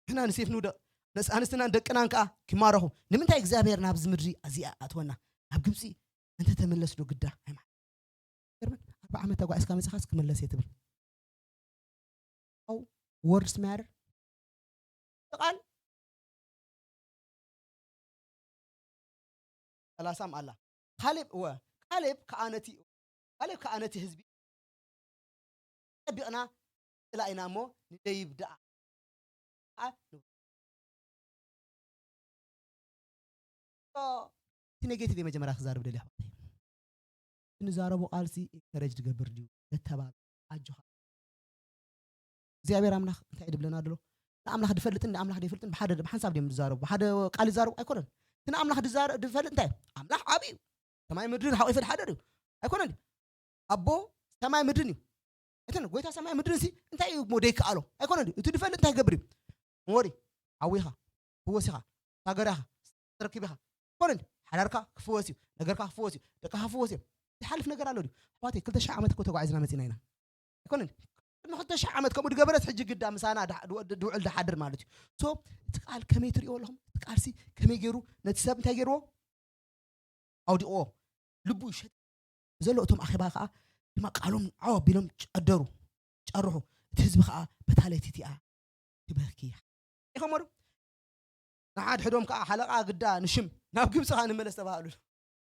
ንሕና ንሴፍ ንውደቕ፣ ነስ-፣ ኣንስትናን ደቅናን ከኣ ኪማረኹ። ንምንታይ እግዚኣብሔር ናብዚ ምድሪ ኣዚኣ ኣእትወና? ናብ ግብጺ እንተ ተመለስ ዶ ግዳ? ኣይማ-፣ ገርመን፣ ኣርብዓ ዓመት ተጓዒዝካ መጺኻስ ክመለስ እየ ትብል። How words matter። ቃል ሰላሳም ኣላ። ካሌብ፣ እወ፣ ካሌብ ከኣ ነቲ፣ ካሌብ ከኣ ነቲ ህዝቢ፣ "ጸቢቕና ጽላኢና እሞ ንደይብ ደኣ" ኣ-፣ እቲ ኔጌቲቭ እየ መጀመርያ ክዛረብ ደልየ ኣሕዋተይ። እቲ ንዛረቦ ቃልሲ ኢንከረጅ ዝገብር ድዩ? ዘተባብ-፣ ኣጆኻ። እግዚኣብሔር ኣምላኽ እንታይ ድብለና ኣሎ? ንኣምላኽ ድፈልጥን ንኣምላኽ ደይፈልጥን ብሓደ፣ ብሓንሳብ ድዮም ዝዛረቡ? ብሓደ ቃል ይዛረቡ ኣይኮነን። እቲ ንኣምላኽ ድዛረ-፣ ድፈልጥ እንታይ እዩ? ኣምላኽ ዓብዪ እዩ። ሰማይ ምድሪ ሓቂፉ ድሓደር እዩ። ኣይኮነን ድዩ? ኣቦ ሰማይ ምድርን እዩ። እተን ጎይታ ሰማይ ምድርን ሲ እንታይ እዩ እሞ ደይከኣሎ? ኣይኮነን ድዩ? እቲ ድፈልጥ እንታይ ክገብር እዩ? ሞሪ፣ ዓዊኻ፣ ፍወሲኻ፣ ሳገራኻ፣ ትረክብ ኢኻ። ኣይኮነን ድዩ? ሓዳርካ ክፍወስ እዩ፣ ነገርካ ክፍወስ እዩ፣ ደቅኻ ክፍወስ እዮም። ዝሓልፍ ነገር ኣሎ ድዩ? ኣሕዋተይ፣ ክልተ ሽሕ ዓመት እኮ ተጓዒዝና መጺና ኢና። ኣይኮነን ድዩ? ቅድሚ ክልተ ሽሕ ዓመት ከምኡ ዝገበረስ ሕጂ ግዳ ምሳና ድውዕል ድሓድር ማለት እዩ። ሶ እቲ ቃል ከመይ ትሪእዎ ኣለኹም? እቲ ቃልሲ ከመይ ገይሩ ነቲ ሰብ እንታይ ገይርዎ? ኣውዲቕዎ። ልቡ ይሸጥ ዘሎ። እቶም ኣኼባ ከዓ ድማ ቃሎም ዓው ኣቢሎም ጨደሩ፣ ጨርሑ። እቲ ህዝቢ ከዓ በታ ለይቲ እቲኣ ክበኪ ኢኸሞ ዶ? ንሓድሕዶም ከዓ ሓለቓ ግዳ ንሽም ናብ ግብፂ ከዓ ንመለስ ተባሃሉ።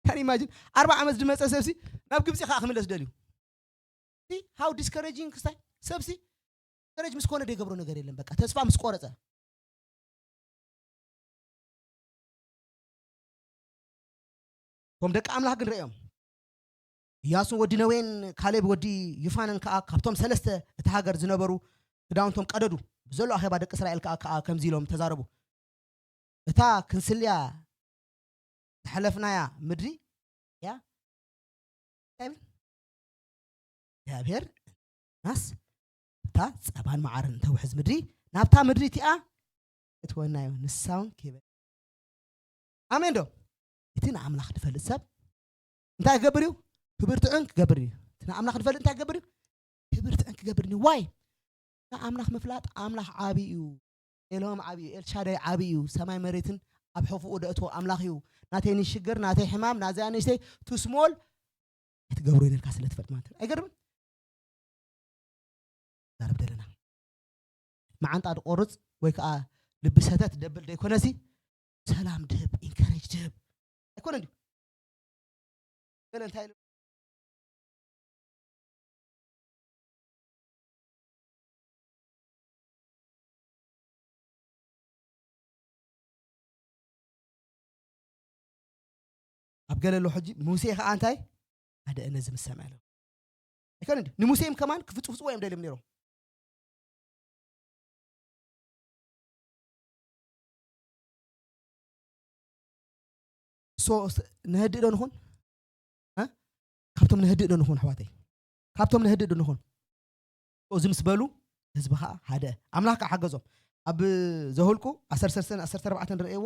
ካን ኢማጂን ኣርባ ዓመት ዝመፀ ሰብሲ ናብ ግብፂ ከዓ ክምለስ ደልዩ። See how discouraging ክስታይ ሰብሲ discourage ምስ ኮነ ዘይገብሮ ነገር የለን። በቃ ተስፋ ምስ ቆረፀ። ከም ደቂ ኣምላኽ ግን ርእዮም። ኢያሱን ወዲ ነዌን ካሌብ ወዲ ዩፋንን ከኣ ካብቶም ሰለስተ እታ ሃገር ዝነበሩ ክዳውንቶም ቀደዱ። ብዘሎ ኣኼባ ደቂ እስራኤል ከኣ፣ ከኣ ከምዚ ኢሎም ተዛረቡ። እታ ክንስልያ ዝሓለፍናያ ምድሪ እያ። እንታይ ይብል? እግዚኣብሔር ናስ እታ ጸባን መዓርን እተውሕዝ ምድሪ፣ ናብታ ምድሪ እቲኣ እትወና እዩ። ንሳ እውን ክበ-፣ ኣሜን ዶ? እቲ ንኣምላኽ ዝፈልጥ ሰብ እንታይ ክገብር እዩ? ክብርትዕን ክገብር እዩ። እቲ ንኣምላኽ ዝፈልጥ እንታይ ክገብር እዩ? ክብርትዕን ክገብር እዩ። ዋይ? ንኣምላኽ ምፍላጥ፣ ኣምላኽ ዓቢ እዩ። ኤሎም ዓቢ እዩ። ኤልሻዳይ ዓቢ እዩ። ሰማይ መሬትን ኣብ ሕፉኡ ደእትዎ ኣምላኽ እዩ። ናተይ ንሽግር፣ ናተይ ሕማም፣ ናዚኣ ንእሽተይ ትስሞል ኣይትገብሮ ኢልካ ስለ ትፈልጥ ማለት እዩ። ኣይገርምን? ዛረብ ደለና። መዓንጣ ድቆርጽ ወይ ከዓ ልቢ ሰተት ደብል ደይኮነሲ፣ ሰላም ድህብ፣ ኢንከሬጅ ድህብ ኣይኮነ እንዲዩ። ገለ እንታይ ኢሉ? ኣብ ገለ ኣሎ ሕጂ፣ ሙሴ ኸዓ እንታይ? ኣደ ነዚ ምስ ሰምዐ ኣሎ። ኣይኮነ እንዲ? ንሙሴም ከማን ክፍጽፍጽዎ እዮም ደልዮም ነይሮም። ሶ፣ ስ-፣ ነህድእ ዶ ንኹን? እ? ካብቶም ነህድእ ዶ ንኹን፣ ኣሕዋተይ? ካብቶም ነህድእ ዶ ንኹን? ሶ፣ እዚ ምስ በሉ፣ ህዝቢ ኸዓ ሃደአ። ኣምላኽ ከዓ ሓገዞም። ኣብ ዘሁልቁ ዓሰርተ ሰለስተን ዓሰርተ ኣርባዕተን ንርእይዎ።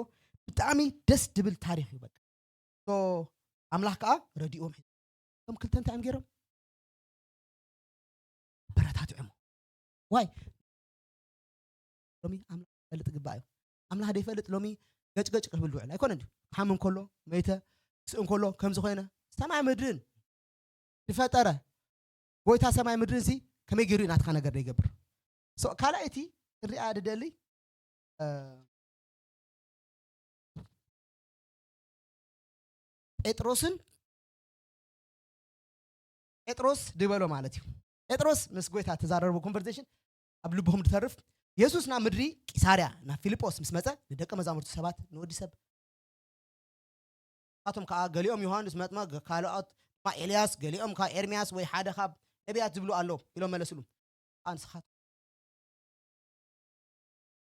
ብጣዕሚ ደስ ድብል ታሪኽ እዩ፣ በቃ። ሶ፣ ኣምላኽ ከዓ ረዲኦም ሒዞም። እቶም ክልተ እንታይ እዮም ገይሮም? ኣበረታትዖሞ። ዋይ? ሎሚ ኣምላኽ ክፈልጥ ግባእ እዩ። ኣምላኽ ዘይፈልጥ ሎሚ ገጭገጭ ክብል ዝውዕል ኣይኮነን ድዩ? ክሓምም ከሎ መይተ፣ ክስእን ከሎ ከምዚ ኮይነ፣ ሰማይ ምድርን ዝፈጠረ ጎይታ ሰማይ ምድርን ሲ ከመይ ገይሩ እዩ ናትካ ነገር ዘይገብር? ሶ፣ ካልኣይቲ ክሪኣ ድደሊ፣ እ፣ ጴጥሮስን፣ ጴጥሮስ ድበሎ ማለት እዩ። ጴጥሮስ ምስ ጎይታ ተዛረቡ ኮንቨርሴሽን ኣብ ልብኹም ድተርፍ። የሱስ ናብ ምድሪ ቂሳርያ ናብ ፊልጶስ ምስ መጸ ንደቀ መዛሙርቱ ሰባት ንወዲ ሰብ፣ ንሳቶም ከኣ ገሊኦም ዮሃንስ መጥመቅ፣ ካልኦት ድማ ኤልያስ፣ ገሊኦም ከኣ ኤርምያስ ወይ ሓደ ካብ ነቢያት ዝብሉ ኣለዉ ኢሎም መለስሉ። ኣንስኻ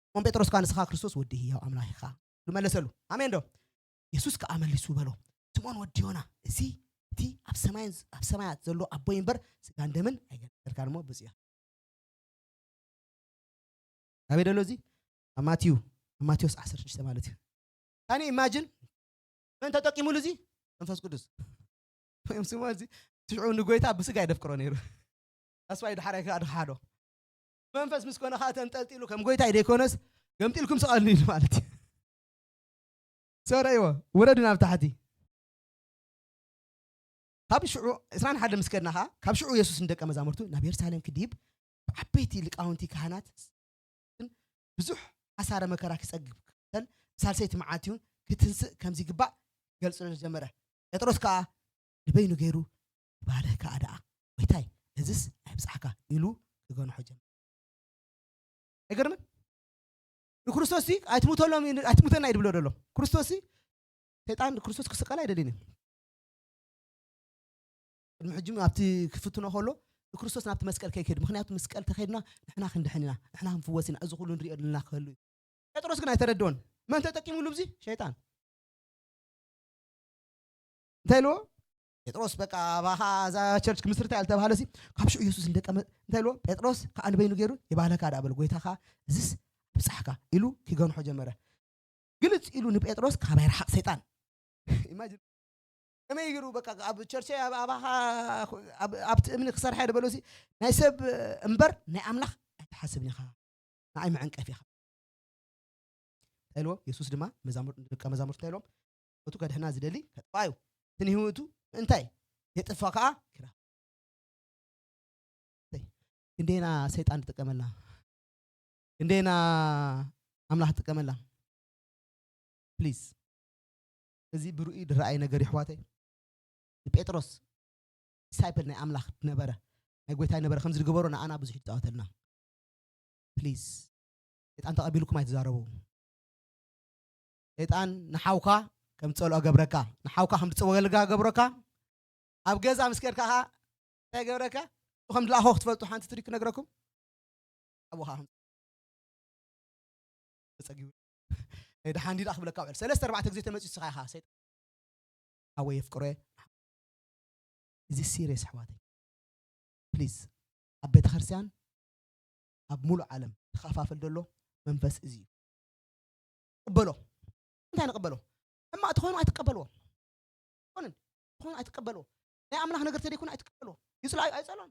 ስሞን ጴጥሮስ ከኣ ንስኻ ክርስቶስ ወዲ ህያው ኣምላኽ ኢኻ ኢሉ መለሰሉ። ኣሜን ዶ? የሱስ ከኣ መሊሱ በሎ፣ ስምኦን ወዲ ዮና፣ እዚ እቲ ኣብ ሰማይን ኣብ ሰማያት ዘሎ ኣቦይ እምበር ስጋን ደምን ኣይገለጸልካን እሞ ብፁዕ ኢኻ። ኣበይ ደሎ እዚ? ኣብ ማቴዎ፣ ኣብ ማቴዎስ ዓሰርተ ሽዱሽተ ማለት እዩ። ካን ኢማጅን መን ተጠቂሙሉ እዚ? መንፈስ ቅዱስ። ወይም ስምኦን እዚ ሽዑ ንጎይታ ብስጋ የደፍቅሮ ነይሩ። ኣስዋይ ድሓራይ ከኣ ድሓዶ መንፈስ ምስ ኮነ ከኣ ተንጠልጢሉ ከም ጎይታይ ደይኮነስ ገምጢልኩም ስቐልኒ ኢሉ ማለት እዩ። ሰረይዎ፣ ውረዱ ናብ ታሕቲ። ካብ ሽዑ ዕስራን ሓደ ምስ ከድና ከኣ፣ ካብ ሽዑ የሱስ ንደቀ መዛሙርቱ ናብ የሩሳሌም ክድይብ ብዓበይቲ ሊቃውንቲ ካህናት ብዙሕ ሓሳረ መከራ ክጸግብ ክኽተል፣ ሳልሰይቲ መዓልቲ እውን ክትንስእ ከም ዝግባእ ክገልጽ ጀመረ። ጴጥሮስ ከኣ ንበይኑ ገይሩ፣ "ባልህ ከኣ ደኣ፣ ጎይታይ፣ እዝስ ኣይብጽሓካ" ኢሉ ክገንሖ ጀመረ። ኣይገርምን? ንክርስቶስ ሲ ኣይትሙተሎም እዩ፣ ኣይትሙተና እዩ ድብሎ ደሎ። ክርስቶስ ሲ ሰይጣን ክርስቶስ ክስቀል ኣይደልን እዩ። ቅድሚ ሕጂ ኣብቲ ክፍትኖ ከሎ ንክርስቶስ ናብቲ መስቀል ከይከይድ፣ ምኽንያቱ መስቀል ተኸይድና ንሕና ክንድሕን ኢና፣ ንሕና ክንፍወስ ኢና፣ እዚ ኩሉ ንሪኦ ዘለና ክህሉ እዩ። ጴጥሮስ ግን ኣይተረድኦን። መን ተጠቂሙሉ ብዚ? ሸይጣን። እንታይ ኢልዎ? ጴጥሮስ በቃ ኣባኻ እዛ ቸርች ክምስርታ እያ ዝተባህለ ሲ ካብ ሽዑ ኢየሱስ እንደቀመ-፣ እንታይ ኢልዎ? ጴጥሮስ ከኣ ንበይኑ ገይሩ የባህለካ ደኣ በሎ። ጎይታ ከኣ እዝስ ኣብጻሕካ ኢሉ ክገንሖ ጀመረ። ግልጽ ኢሉ ንጴጥሮስ ካባይ ረሓቕ ሰይጣን። ኢማጂን። ከመይ ገይሩ በቃ ኣብ ቸርቸይ ኣብ ኣባኻ ኣብቲ እምኒ ክሰርሐ ድበሎ ሲ ናይ ሰብ እምበር ናይ ኣምላኽ ኣይትሓስብን ኢኻ። ንዓይ መዐንቀፍ ኢኻ። እንታይ ኢልዎም? የሱስ ድማ መዛሙር ደቀ መዛሙርቱ እንታይ ኢልዎም? እቱ ከድሕና ዝደሊ ከጥፋ እዩ። እቲ ንህይወቱ እንታይ የጥፋ ከዓ ክራ ክንደና ሰይጣን ትጥቀመላ ክንደና ኣምላኽ ትጥቀመላ ፕሊዝ። እዚ ብርእዩ ዝረኣየ ነገር ይሕዋተይ። ጴጥሮስ ዲሳይፕል ናይ ኣምላኽ ነበረ፣ ናይ ጎይታ ነበረ። ከምዚ ዝገበሮ ንኣና ብዙሕ ይፃወተልና። ፕሊዝ ሰይጣን ተቐቢልኩም ኣይትዛረቡ። ሰይጣን ንሓውካ ከም ትፀልኦ ገብረካ፣ ንሓውካ ከም ትፀወገልጋ ገብረካ። ኣብ ገዛ ምስ ከድካ ከዓ እንታይ ገብረካ? ከም ድለኣኾ ክትፈልጡ ሓንቲ ትሪክ ክነግረኩም። ኣብኡ ከዓ ከም ተጸጊቡ ደሓን ዲዳ ክብለካ ውዕል ሰለስተ ኣርባዕተ ግዜ ተመፅዩ ስኻ ኢኻ ሰይጣን ሓወይ የፍቅሮ እየ። እዚ ሲሪየስ ኣሕዋተይ ፕሊዝ። ኣብ ቤተ ክርስቲያን ኣብ ሙሉእ ዓለም ተኸፋፈል ዘሎ መንፈስ እዚ እዩ። ቅበሎ። እንታይ ንቅበሎ? ሕማቅ ተኾይኑ ኣይትቀበልዎ። ኮንን ተኾይኑ ኣይትቀበልዎ። ናይ ኣምላኽ ነገር ተደይኮኑ ኣይትቀበልዎ። ይጽልኦ ኣይጸልኦን።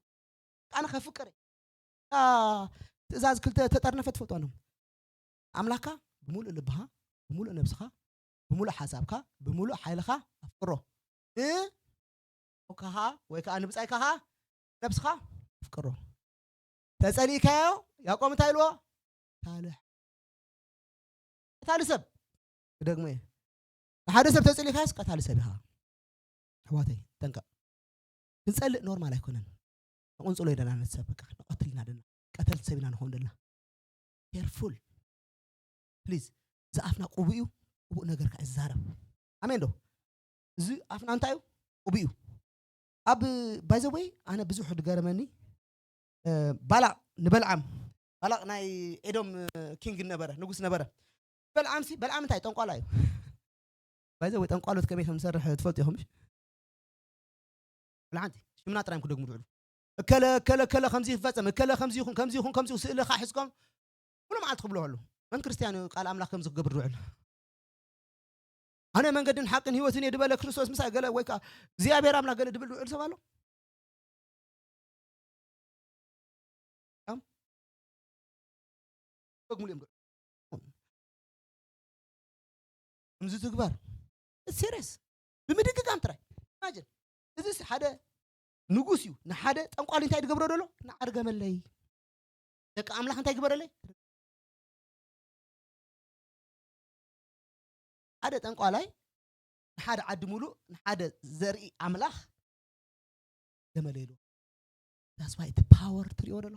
ኣነ ከፍቅር እየ። እታ ትእዛዝ ክልተ ተጠርነፈ ትፈልጥዋ ነው። ኣምላኽካ ብምሉእ ልብኻ፣ ብምሉእ ነብስኻ፣ ብምሉእ ሓሳብካ፣ ብምሉእ ሓይልኻ ኣፍቅሮ። እ ካኻ ወይ ከዓ ንብጻይካ ኻ ነብስኻ ኣፍቅሮ። ተጸሊእካዮ ያዕቆብ እንታይ ኢልዎ? ታልሕ ቀታሊ ሰብ ክደግሞ እየ። ንሓደ ሰብ ተጸሊእካዮስ ቀታሊ ሰብ ኢኻ። ኣሕዋተይ ጠንቀቕ። ክንጸልእ ኖርማል ኣይኮነን። ንቕንጽሎ ይደና ነቲ ሰብ በቃ ንቐትል ኢና ደና ቀተልቲ ሰብ ኢና ንኸውን ደልና። ኬርፉል ፕሊዝ። እዚ ኣፍና ቅቡእ እዩ። ቅቡእ ነገር ከዓ ይዛረብ። ኣሜን ዶ? እዚ ኣፍና እንታይ እዩ? ቅቡእ እዩ። ኣብ ባይዘወይ ኣነ ብዙሕ ድገረመኒ። ባላቅ ንበልዓም ባላቅ ናይ ኤዶም ኪንግ ነበረ፣ ንጉስ ነበረ። በልዓም ሲ በልዓም እንታይ ጠንቋላ እዩ። ባይዘወይ ጠንቋሎት ከመይ ከም ዝሰርሕ ትፈልጡ ኢኹም። ብልዓንቲ ሽምና ጥራይ ክደግሙ ድዕሉ እከለ እከለ እከለ ከምዚ ይፈጸም እከለ ከምዚ ይኹን ከምዚ ይኹን ከምዚ ስእልኻ ሒዝኮም ኩሉ መዓልቲ ክብሉ ከሉ መን ክርስትያን እዩ ቃል ኣምላኽ ከምዚ ክገብር ድውዕል? ኣነ መንገድን ሓቅን ህይወትን እየ ድበለ ክርስቶስ ምሳይ ገለ ወይ ከዓ እግዚኣብሔር ኣምላኽ ገለ ድብል ድውዕል ሰብ ኣሎ? ከምዚ ትግበር ሲሪየስ ብምድግጋም ጥራይ ኢማጅን። እዚ ሓደ ንጉስ እዩ። ንሓደ ጠንቋሊ እንታይ ድገብሮ ደሎ ንዓርገመለይ ደቂ ኣምላኽ እንታይ ግበረለይ? ሓደ ጠንቋላይ ንሓደ ዓዲ ሙሉእ ንሓደ ዘርኢ ኣምላኽ ገመለ ኢሉ። ዳስዋይ እቲ ፓወር ትሪኦ ደሎ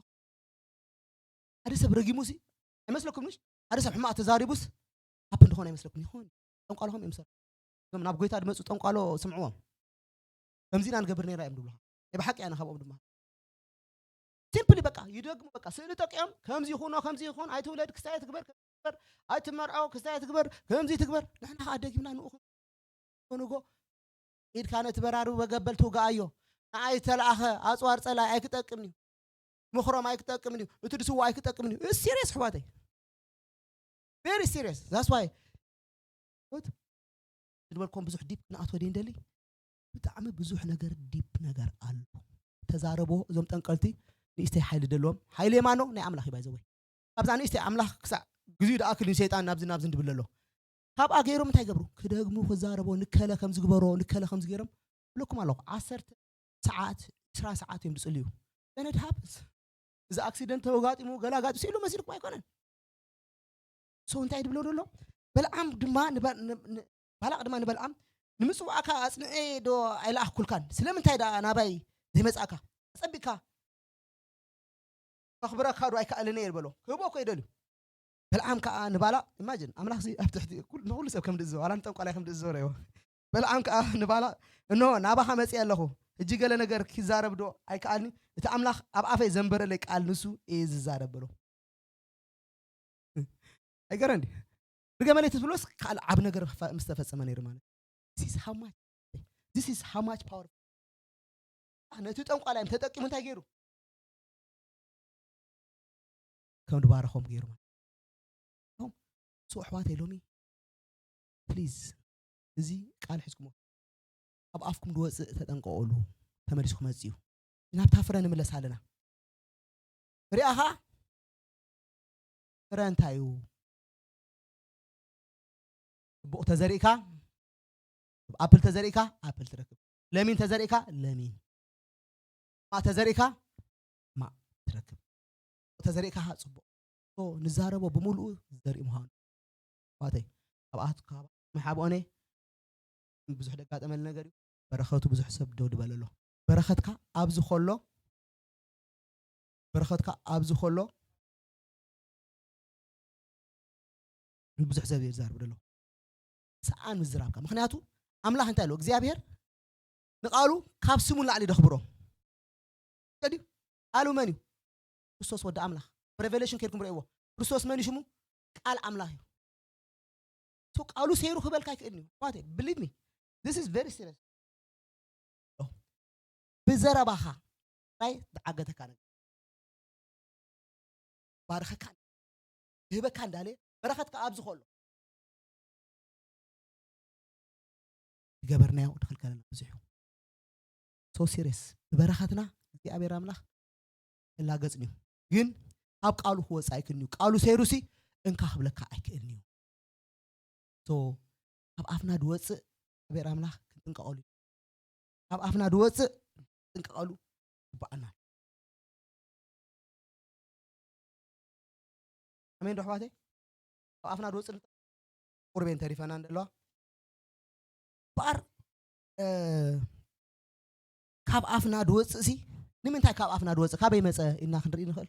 ሓደ ሰብ ረጊሙሲ ኣይመስለኩም ምሽ ሓደ ሰብ ሕማቕ ተዛሪቡስ ኣፕ እንደኾነ ኣይመስለኩም ይኾን? ጠንቋልኹም እዮም ሰብ እዞም ናብ ጎይታ ድመፁ ጠንቋሎ ስምዕዎም። ከምዚ ኢና ንገብር ነይራ እዮም ድብሉኻ። ናይ ብሓቂ ኣነ ካብኦም ድማ ሲምፕሊ በቃ ይደግሙ በቃ ስእሊ ጠቂዖም ከምዚ ይኹኖ ከምዚ ይኹን ኣይትውለድ ክስታይ ትግበር ክግበር ኣይትመርዖ ክስታይ ትግበር ከምዚ ትግበር ንሕና ከዓ ደጊምና ንኡ ንጎ ኢድካ ነቲ በራሪ በገበል ትውግኣዮ ንኣይ ዝተለኣኸ ኣፅዋር ፀላይ ኣይክጠቅምን እዩ። ምኽሮም ኣይክጠቅምን እዩ። እቲ ድስዋ ኣይክጠቅምን እዩ። እዚ ሲሪየስ ኣሕዋተይ ቨሪ ሲሪየስ that's why ዝድበልኩም ብዙሕ ዲፕ ክንኣትወ ደይንደሊ። ብጣዕሚ ብዙሕ ነገር ዲፕ ነገር ኣሎ። ተዛረቦ እዞም ጠንቀልቲ ንእሽተይ ሓይሊ ደለዎም ሓይሊ የማኖ ናይ ኣምላኽ እዩ ባይዘወይ ካብዛ ንእሽተይ ኣምላኽ ክሳዕ ግዜኡ ደኣክል እዩ ሰይጣን ናብዚ ናብዚ እንድብል ኣሎ። ካብኣ ገይሮም እንታይ ገብሩ ክደግሙ ክዛረቦ ንከለ ከም ዝግበሮ ንከለ ከም ዝገይሮም ብለኩም ኣለኹ ዓሰርተ ሰዓት ዕስራ ሰዓት እዮም ዝፅልዩ። Then it happens። እዚ ኣክሲደንት ተወጋጢሙ ገላጋጢ ስኢሉ መሲልኩም ኣይኮነን። So እንታይ ድብሎ ደሎ በልዓም ድማ ባላቅ ድማ ንበልዓም ንምፅዋዕካ ኣፅንዐ ዶ ኣይለኣኽኩልካን ስለምንታይ ዳ ናባይ ዘይመፃእካ ኣፀቢቅካ ከኽብረካ ዶ ኣይከኣልን እየ በሎ ክህቦ እኮ ይደልዩ። በልዓም ከዓ ንባላቅ ኢማጅን ኣምላኽ ኣብ ትሕቲ ንኩሉ ሰብ ከም ድእዝዞ ዋላ ንጠንቋላይ ከም ድእዝዞ ረእዎ። በልዓም ከዓ ንባላቅ እኖ ናባኻ መፅእ ኣለኹ ሕጂ ገለ ነገር ክዛረብ ዶ ኣይከኣልኒ እቲ ኣምላኽ ኣብ ኣፈይ ዘንበረለይ ቃል ንሱ እየ ዝዛረብ በሎ። ኣይገረን ድዩ? ንገመለይ ትብሎስ ካልእ ዓብ ነገር ምስ ተፈጸመ ነይሩ ማለት this is how much power ነቲ ጠንቋላይ ተጠቂሙ እንታይ ገይሩ ከም ድባረኾም ገይሩ ማለት ሶ ኣሕዋተይ ሎሚ ፕሊዝ እዚ ቃል ሒዝኩሞ ካብ ኣፍኩም ዝወፅእ ተጠንቀቑሉ። ተመሊሱ ክመፅእ እዩ። ናብታ ፍረ ንምለስ ኣለና። ፍሪኣ ኸዓ ፍረ እንታይ እዩ? ጽቡቕ ተዘሪእካ፣ ኣፕል ተዘሪእካ ኣፕል ትረክብ። ለሚን ተዘሪእካ ለሚን፣ ማእ ተዘሪእካ ማእ ትረክብ። ተዘሪእካ ኸዓ ጽቡቕ። ንዛረቦ ብምሉኡ ዘርኢ ምዃኑ። ኣሕዋተይ፣ ኣብኣት ካብ ሓብኦነ ብዙሕ ደጋጠመል ነገር እዩ። በረኸቱ ብዙሕ ሰብ ደው ድበለሎ። በረኸትካ ኣብዚ ከሎ፣ በረኸትካ ኣብዚ ከሎ ብዙሕ ሰብ እየ ዝዛረብ ዘሎ። ሰኣን ምዝራብካ። ምኽንያቱ ኣምላኽ እንታይ ኣሎ? እግዚኣብሔር ንቃሉ ካብ ስሙ ንላዕሊ ደኽብሮ። ቀዲ ቃሉ መን እዩ? ክርስቶስ ወዲ ኣምላኽ። ብሬቨሌሽን ከድኩም ርእይዎ። ክርስቶስ መን እዩ ሽሙ? ቃል ኣምላኽ እዩ። ሶ ቃሉ ሰይሩ ክበልካ ኣይክእልን እዩ። What? Believe me. This is very serious. ብዘረባኻ ጥራይ ዝዓገተካ ነገር ባርኸካ፣ ክህበካ እንዳለ በረኸትካ ኣብዚ ከሎ ዝገበርናዮ ድኽልከለና ብዙሕ እዩ። So serious። ብበረኸትና እግዚኣብሔር ኣምላኽ ክላገጽን እዩ። ግን ካብ ቃሉ ክወጽእ ኣይክእልን እዩ። ቃሉ ሰይሩሲ እንካ ክብለካ ኣይክእልን እዩ። So ካብ ኣፍና ድወጽእ እግዚኣብሔር ኣምላኽ ክንጥንቀቐሉ እዩ። ካብ ኣፍና ድወጽእ ክንጥንቀቐሉ ይግባኣና። ኣሜን ዶ ኣሕዋተይ? ካብ ኣፍና ድወጽእ ቁርቤን ተሪፈና እንደለዋ በኣር፣ እ፣ ካብ ኣፍና ድወጽእ ሲ ንምንታይ ካብ ኣፍና ድወጽእ? ካበይ መጸ ኢልና ክንርኢ ንኽእል።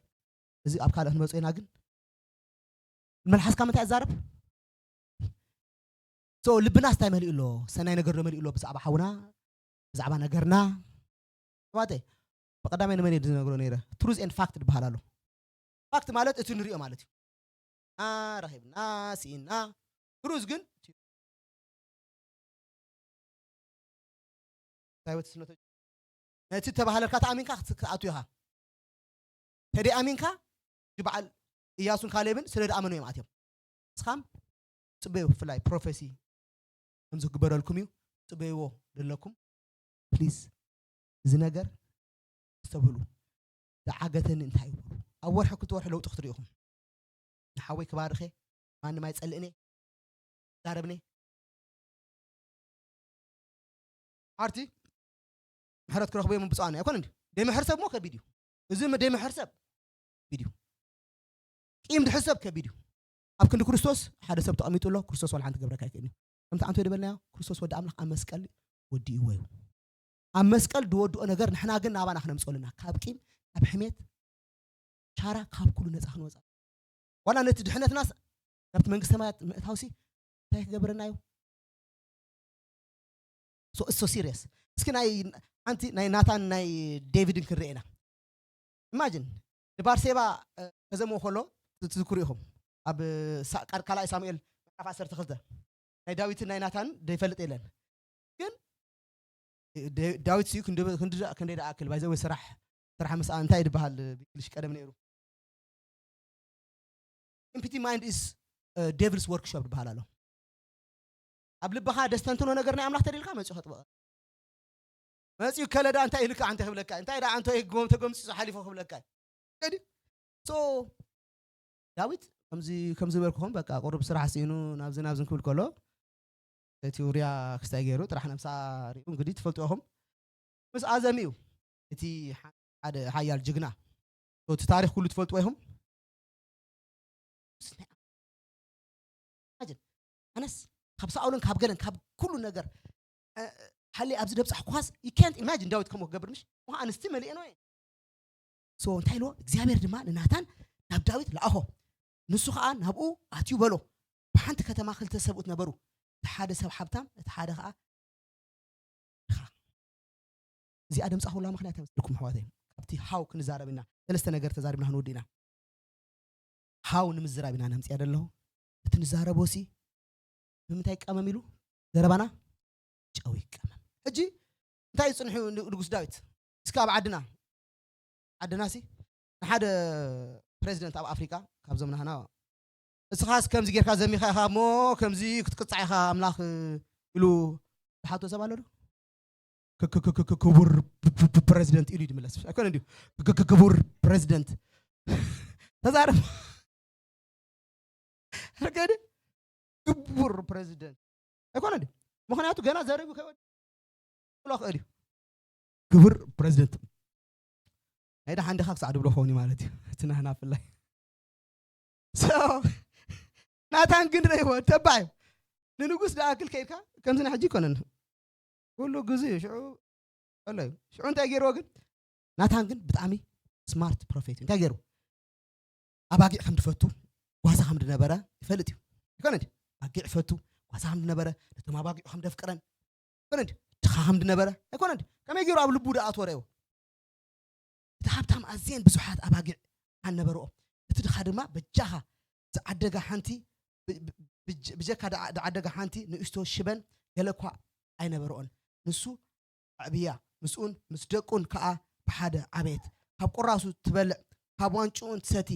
እዚ ኣብ ካልእ ክንመጽኦ ኢና። ግን መልሓስካ ምንታይ ኣዛርብ? So ልብናስ እንታይ መሊኡ ኣሎ? ሰናይ ነገር ዶ መሊኡ ኣሎ? ብዛዕባ ሓውና፣ ብዛዕባ ነገርና። ኣሕዋተይ፣ ብቐዳማይ ንመን እየ ዝነግሮ ነይረ? ትሩዝ ኤንድ ፋክት ዝበሃል ኣሎ። ፋክት ማለት እቲ ንሪኦ ማለት እዩ። ና ረኺብና፣ ስኢና። ትሩዝ ግን እንታይ ወትስነቶ? ነቲ ተባህለልካ ተኣሚንካ ክት-፣ ክትኣቱ ኢኻ። ተደይ ኣሚንካ፣ እዚ በዓል እያሱን ካሌብን ስለ ደኣመኑ እዮም ኣትዮም። ንስኻም ጽበዩ፣ ብፍላይ ፕሮፌሲ ከም ዝግበረልኩም እዩ። ጽበይዎ ዘለኩም። ፕሊዝ፣ እዚ ነገር ኣስተብህሉ። ዝዓገተኒ እንታይ እዩ? ኣብ ወርሒ ክልተ ወርሒ ለውጢ ክትርኢ ኢኹም። ንሓወይ ክባርኸ፣ ማንም ኣይጸልእኔ፣ ዛረብኔ። ሓርቲ ምሕረት ክረኽቡ እዮም ብፁዓን ኣይኮነ እንዲ። ደይምሕር ሰብ እሞ ከቢድ እዩ። እዚ ደይምሕር ሰብ ከቢድ እዩ። ቂም ድሕር ሰብ ከቢድ እዩ። ኣብ ክንዲ ክርስቶስ ሓደ ሰብ ተቐሚጡ ኣሎ። ክርስቶስ ዋላ ሓንቲ ክገብረካ ኣይክእልን እዩ። ከምቲ ኣንቶ ዝበልናዮ፣ ክርስቶስ ወዲ ኣምላኽ ኣብ መስቀል ወዲእዎ እዩ። ኣብ መስቀል ዝወድኦ ነገር ንሕና ግን ናባና ክነምፅኦ ኣለና። ካብ ቂም፣ ካብ ሕሜት፣ ሻራ፣ ካብ ኩሉ ነፃ ክንወፃ። ዋላ ነቲ ድሕነትናስ ናብቲ መንግስተ ሰማያት ምእታውሲ እንታይ ክገብረና እዩ? So, it's so serious። እስኪ ናይ ሓንቲ ናይ ናታን ናይ ዴቪድን ክንርኢ ኢና። ኢማጂን ንባርሴባ፣ እ፣ ከዘምዎ ከሎ ትዝክሩ ኢኹም። ኣብ፣ እ፣ ሳ-፣ ቃል-፣ ካልኣይ ሳሙኤል ምዕራፍ ዓሰርተ ክልተ ናይ ዳዊትን ናይ ናታን ዘይፈልጥ የለን። ግን ደ-፣ ዳዊት ስዩ ክንዲ፣ ክንዲ ደኣ፣ ክንደይ ደኣ ኣክል፣ ባይ ዘ ወይ ስራሕ፣ ስራሕ ምስኣ እንታይ ድበሃል ብእንግሊሽ ቀደም ነይሩ? Empty mind is devil's workshop ዝበሃል ኣሎ። ኣብ ልብኻ ደስተንትኖ ነገር ናይ ኣምላኽ ተደልካ መጺኡ ከጥበቐ። መጺኡ ከለዳ እንታይ ኢልካ ኣንተ ክብለካ? እንታይ ደኣ ኣንተ ይግቦም ተገምጽ ሓሊፎ ክብለካ? ገዲ። So፣ ዳዊት ከምዚ፣ ከምዚ ዝበልኩኹም በቃ ቁሩብ ስራሕ ስኢኑ ናብዚ ናብዝን ክብል ከሎ፣ እቲ ውርያ ክስታይ ገይሩ ጥራሕ ነብሳ ሪኡ እንግዲህ ትፈልጡ ኢኹም። ምስ ኣዘም እዩ። እቲ ሓ-፣ ሓደ ሓያል ጅግና። እቲ ታሪኽ ኩሉ ትፈልጥዎ ኢኹም። ኢማጂን፣ ኣነስ ካብ ሳኦልን ካብ ገለን ካብ ኩሉ ነገር፣ እ፣ ሃለይ ኣብዚ ደብጻሕኳስ፣ you can't imagine ዳዊት ከምኡ ክገብር ምሽ? እሞ ኣንስቲ መሊኤን እየ። So እንታይ ኢልዎ? እግዚኣብሔር ድማ ንናታን ናብ ዳዊት ለኣኾ። ንሱ ኸኣ ናብኡ ኣትዩ በሎ፣ "ብሓንቲ ከተማ ክልተ ሰብኡት ነበሩ፣ እቲ ሓደ ሰብ ሓብታም፣ እቲ ሓደ ኸኣ ድኻ።" እዚኣ ደምጻኹላ ምኽንያት እንታይ መስለኩም ኣሕዋተይ? ካብቲ ሃው ክንዛረብ ኢና፣ ሰለስተ ነገር ተዛሪብና ክንወዲ ኢና። ሃው ንምዝራብ ኢና ነምጽያ ደለኹ። እቲ ንዛረቦሲ ብምንታይ ይቀመም ኢሉ ዘረባና ጨው ይቀመም። ሕጂ እንታይ እዩ ጽንሑ ን-፣ ንጉስ ዳዊት? እስከ ኣብ ዓድና፣ ዓድናሲ ንሓደ ፕሬዚደንት ኣብ ኣፍሪቃ ካብዞም ናህና፣ "እስኻስ ከምዚ ጌርካ ዘሚኻ ኢኻ እሞ ከምዚ ክትቅጻዕ ኢኻ ኣምላኽ" ኢሉ ዝሓቶ ሰብ ኣሎ ዶ? ክቡር ፕሬዚደንት ኢሉ ይድምለስ ኣይኮነ እንዲሁ ክቡር ፕሬዚደንት ተዛረብ ረገድ ክቡር ፕሬዚደንት ኣይኮነ እንዲ ምክንያቱ ገና ዘረቢ ከይወድ ክሎ ክእል እዩ ክቡር ፕሬዚደንት ናይ ደሓን ድኻ ክሳዕ ድብሎ ኸውን ማለት እዩ እቲ ናህና ፍላይ ናታን ግን ረይዎ ተባዩ ንንጉስ ደኣክል ከይድካ ከምዚ ናይ ሕጂ ይኮነን ኩሉ ግዜ ሽዑ ኣሎ እዩ ሽዑ እንታይ ገይርዎ ግን ናታን ግን ብጣዕሚ ስማርት ፕሮፌት እንታይ ገይሩ ኣባጊዕ ከም ድፈቱ ጓሳ ከም ድነበረ ይፈልጥ እዩ ይኮነ እንዲ ኣባጊዕ ይፈቱ ጓሳ ከም ድነበረ ነቶም ኣባጊዑ ከም ደፍቅረን ይኮነ እንዲ ድኻ ከም ድነበረ ኣይኮነ እንዲ ከመይ ገይሩ ኣብ ልቡ ደኣ ትወረዮ እቲ ሃብታም ኣዝየን ብዙሓት ኣባጊዕ ኣነበርኦ እቲ ድኻ ድማ በጃኻ ዝዓደጋ ሓንቲ ብጀካ ዝዓደጋ ሓንቲ ንእሽቶ ሽበን ገለ እኳ ኣይነበርኦን ንሱ ኣዕብያ ምስኡን ምስ ደቁን ከዓ ብሓደ ዓበየት ካብ ቁራሱ ትበልዕ ካብ ዋንጭኡን ትሰቲ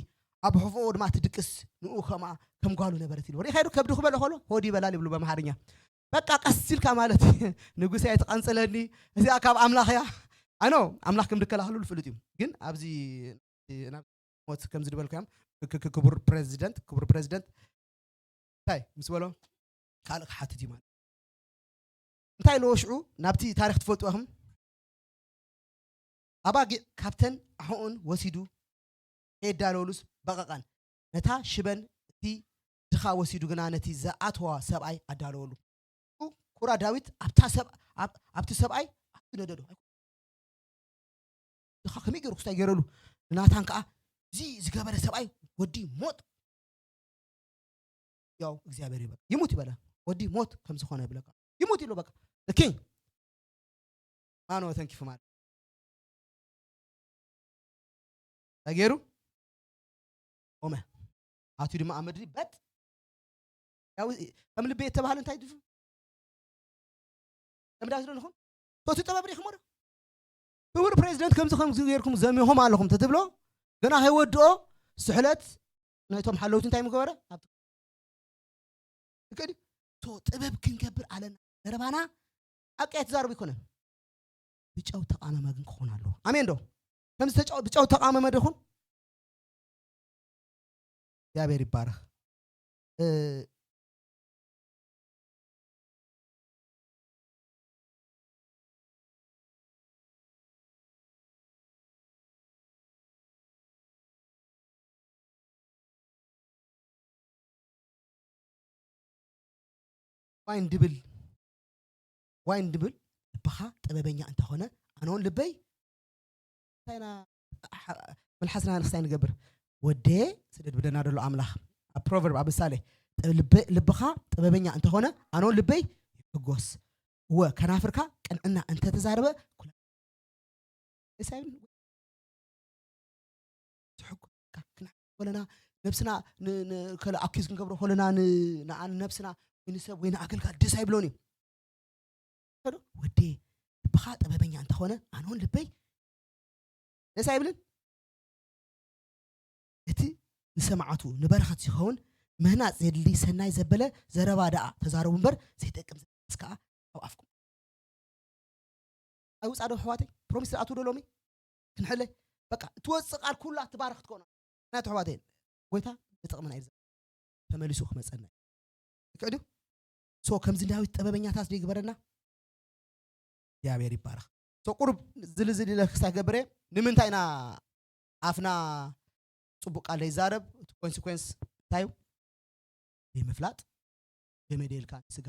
ኣብ ሕፎኡ ድማ ትድቅስ ንኡ ከምኣ ከም ጓሉ ነበረት ኢሉ ሪኢኻዶ ከብዲ ክበልዕ ከሎ ሆዲ ይበላል ይብሉ በምሓርኛ በቃ ቀስ ኢልካ ማለት ንጉሰ ኣይትቐንፅለኒ እዚኣ ካብ ኣምላኽ እያ ኣኖ ኣምላኽ ከም ድከላኸሉ ፍሉጥ እዩ ግን ኣብዚ ሞት ከም ዝድበልካዮም ክቡር ፕሬዚደንት ክቡር ፕሬዚደንት እንታይ ምስ በሎ ካልእ ክሓትት እዩ ማለት እንታይ ኣለዎ ሽዑ ናብቲ ታሪክ ትፈልጡ ኢኹም ኣባጊዕ ካብተን ኣሕኡን ወሲዱ ከየዳለወሉስ በቐቐን ነታ ሽበን እቲ ድኻ ወሲዱ ግና ነቲ ዝኣተዋ ሰብኣይ ኣዳለወሉ ኩራ ዳዊት ኣብታ ሰብ ኣብቲ ሰብኣይ ኣብቲ ነደዶ ድኻ ከመይ ገይሩ ክስታይ ገይረሉ ንናታን ከዓ እዚ ዝገበረ ሰብኣይ ወዲ ሞት ያው እግዚኣብሔር ይበል ይሙት ይበለ ወዲ ሞት ከም ዝኾነ ይብለካ ይሙት ይሎ በቃ ኪንግ ማኖ ተንኪፉ ማለት ገይሩ ቆመ ኣትዩ ድማ ኣብ ምድሪ በጥ ከም ልቢ የተባህለ እንታይ ድፉ ከምዳ ዝደለኹም ቶቲ ጥበብ ሪኹሞ ዶ ክቡር ፕሬዚደንት ከምዚ ከምዚ ጌርኩም ዘሚኹም ኣለኹም ተትብሎ ገና ከይወድኦ ስሕለት ናይቶም ሓለውቲ እንታይ ምገበረ ኣብቲ እከዲ ቶ ጥበብ ክንገብር ኣለና ዘረባና ሓቂ ኣይትዛረቡ ይኮነን ብጨው ተቃመመ ግን ክኾን ኣለዎ ኣሜን ዶ ከምዚ ብጨው ተቃመመ ደኹን እግዚኣብሔር ይባረክ ዋይን ድብል ዋይን ድብል ልብኻ ጥበበኛ እንተኾነ ኣነውን ልበይ እንታይና መልሓስና ንክስታይ ንገብር ወዴ ስደድ ብደና ደሎ ኣምላኽ ኣብ ፕሮቨርብ ኣብ ምሳሌ ልብኻ ጥበበኛ እንተኾነ ኣነውን ልበይ ይሕጎስ እወ ከናፍርካ ቅንዕና እንተተዛረበ ኩላ ሳይብል ትሕጎስ ከለና ነብስና ከለ ኣኪዝ ክንገብሮ ከለና ንነብስና ወይ ንሰብ ወይ ንኣገልጋል ደስ ኣይብሎን እዩ ዶ ወዴ ልብኻ ጥበበኛ እንተኾነ ኣነውን ልበይ ደስ ኣይብልን እቲ ንሰማዕቱ ንበረኸት ዝኸውን ምህናፅ ዘድሊ ሰናይ ዘበለ ዘረባ ደኣ ተዛረቡ እምበር ዘይጠቅም ዘስ ከዓ ኣብ ኣፍኩም ኣይውፃእ ዶ ኣሕዋተይ ፕሮሚስ ዝኣትው ዶ ሎሚ ክንሕለ በቃ እትወፅእ ቃል ኩላ ትባረኽ ትኮና ናይ ኣሕዋተይ ጎይታ ንጥቕምና እዩ ተመሊሱ ክመፀና እዩ ይክዕዱ ሶ ከምዚ ዳዊት ጥበበኛታት ዘይግበረና እግዚኣብሔር ይባረኽ ሶ ቁሩብ ዝልዝል ኢለ ክሳይ ገብረ ንምንታይ ኢና ኣፍና ፅቡቅ ቃል ዘይዛረብ እቲ ኮንሲኮንስ እንታይ እዩ ዘይምፍላጥ ገመድ የልካ ስጋ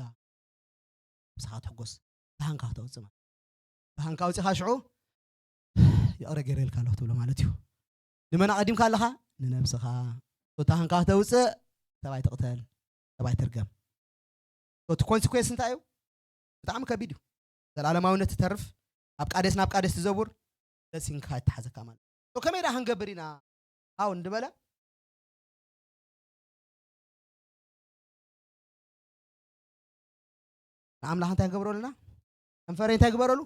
ብስኻ ትሕጎስ ብሃንካ ክተውፅእ ማለት ብሃንካ ኣውፂኻ ሽዑ ይቕረ ገይረ ኢልካ ኣለኹ ትብሎ ማለት እዩ ንመን ኣቐዲምካ ኣለኻ ንነብስኻ ሶታ ሃንካ ክተውፅእ ሰብኣይ ትቕተል ሰብኣይ ትርገም እቲ ኮንሲኮንስ እንታይ እዩ ብጣዕሚ ከቢድ እዩ ዘላለማዊነት ትተርፍ ኣብ ቃደስ ናብ ቃደስ ትዘውር ደሲንካ ይተሓዘካ ማለት እዩ ከመይ ዳ ክንገብር ኢና ኣው እንድበለ ንኣምላኽ እንታይ ግበረሉና? ከንፈረይ እንታይ ግበረሉ?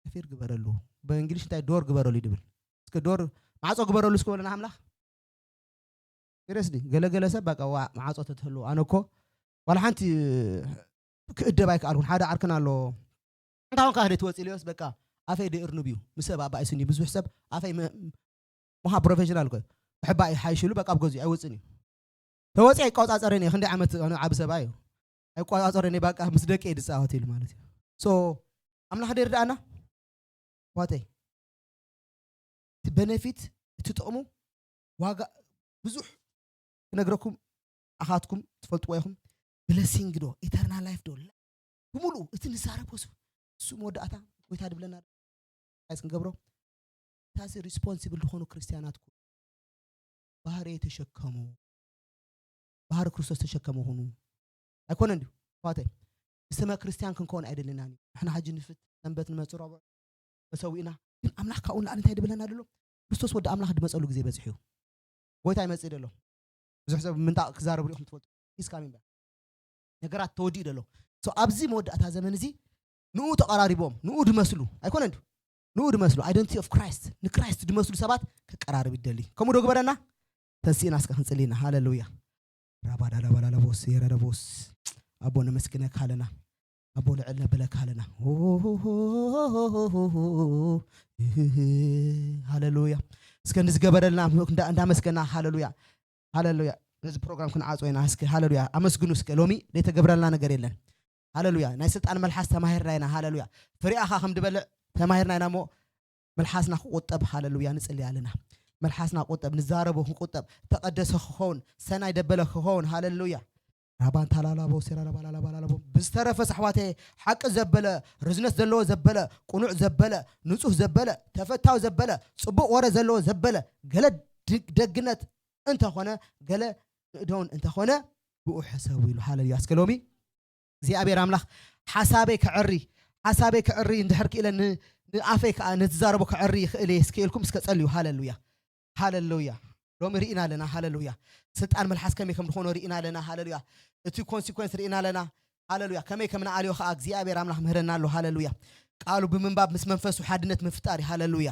ከፊር ግበረሉ። ብእንግሊሽ እንታይ ዶር ግበረሉ ይድብል። እስከ ዶር ማዕጾ ግበረሉ እስከ በለና ኣምላኽ። ሲሪየስሊ ገለገለ ሰብ በቃ ዋ ማዕጾ ተትህልዎ ኣነ እኮ ዋላ ሓንቲ ክእደብ ኣይከኣልኩን። ሓደ ዓርክና ኣሎ እንታይ ኾንካ ክደ ትወፅእ ኢለዮስ በቃ ኣፈይ ደእርንብ እዩ። ምስ ሰብ ኣባይ ስኒ ብዙሕ ሰብ ኣፈይ መ- ምሃብ ፕሮፌሽናል እኮ እዩ። ብሕባ ይሓይሽሉ በቃ ኣብ ገዚኡ ኣይወፅን እዩ። ተወፂ ኣይቋፃፀረን እየ። ክንደይ ዓመት ኣነ ዓብ ሰብኣይ እዩ። ኣይቋፃፀረን እየ በቃ ምስ ደቂ እየ ዝፃወት ኢሉ ማለት እዩ። ሶ ኣምላኽ ደርዳኣና ዋተይ እቲ በነፊት እቲ ጥቕሙ ዋጋ ብዙሕ ክነግረኩም ኣኻትኩም ትፈልጥዎ ኢኹም። ብለሲንግ ዶ ኢተርናል ላይፍ ዶ ብምሉእ እቲ ንዛረቦ ሱ እሱ መወዳእታ ጎይታ ድብለና ስ ክንገብሮ እታሲ ሪስፖንሲብል ዝኾኑ ክርስቲያናት ኩ- ባህሪ ተሸከሙ ባህሪ ክርስቶስ ተሸከሙ ሁኑ ኣይኮነ እንዲሁ ኳተይ ብስመ ክርስቲያን ክንከውን ኣይደለናን እዩ ንሕና ሕጂ ንፍት ሰንበት ንመፅእ ረቡዕ ተሰዊእና ግን ኣምላኽ ካብኡ ንላዕሊ እንታይ ድብለና ደሎ ክርስቶስ ወዲ ኣምላኽ ድመፀሉ ግዜ በፅሑ እዩ ጎይታ ይመፅእ ደሎ ብዙሕ ሰብ ምንታ ክዛረቡ ሪኢኹም ትፈልጡ ኢስካሚን በ ነገራት ተወዲኡ ደሎ ኣብዚ መወዳእታ ዘመን እዚ ንኡ ተቐራሪቦም ንኡ ድመስሉ ኣይኮነ እንዲ ንኡ ድመስሉ identity of Christ ንክራይስት ድመስሉ ሰባት ከቀራርብ ይደሊ ከምኡ ዶ ግበረና ተንስእና እስከ ክንፅሊ ኢና ሃለሉያ ራባዳዳባላላቦስ የረደቦስ ኣቦ ነመስግነካ ኣለና ኣቦ ልዕል ነብለካ ኣለና ሃለሉያ እስከ ንዝገበረልና እንዳመስገና ሃለሉያ ሃለሉያ ነዚ ፕሮግራም ክንዓፅዎ ኢና እስከ ሃለሉያ ኣመስግኑ እስከ ሎሚ ዘይተገብረልና ነገር የለን ሃለሉያ ናይ ስልጣን መልሓስ ተማሂርና ኢና ሃለሉያ ፍሪኣኻ ከም ድበልዕ ተማሂርና ኢና እሞ መልሓስና ክቁጠብ ሃለሉያ ንፅሊ ኣለና መልሓስና ቁጠብ ንዛረቦ ክንቁጠብ ተቀደሰ ክኸውን ሰናይ ደበለ ክኸውን ሃለሉያ ራባን ታላላቦ ሴራላባላላባላላቦ ብዝተረፈ ሳሕዋተ ሓቂ ዘበለ ርዝነት ዘለዎ ዘበለ ቁኑዕ ዘበለ ንጹህ ዘበለ ተፈታው ዘበለ ጽቡቕ ወረ ዘለዎ ዘበለ ገለ ደግነት እንተኾነ ገለ ንእደውን እንተኾነ ብኡ ሕሰቡ ኢሉ ሃለሉያ እስከ ሎሚ እግዚኣብሔር ኣምላኽ ሓሳበይ ክዕሪ ሓሳበይ ክዕሪ እንድሕር ክኢለ ንኣፈይ ከዓ ነዝዛረቦ ክዕሪ ይኽእል እየ እስከ ኢልኩም እስከ ጸልዩ ሃለሉያ ሃለሉያ ሎሚ ርኢና ኣለና ሃለሉያ ስልጣን መልሓስ ከመይ ከም ዝኾነ ርኢና ኣለና ሃለሉያ እቲ ኮንሲኮንስ ርኢና ኣለና ሃለሉያ ከመይ ከም ንኣልዮ ከዓ እግዚኣብሔር ኣምላኽ ምህረና ኣሎ ሃለሉያ ቃሉ ብምንባብ ምስ መንፈሱ ሓድነት ምፍጣር ሃለሉያ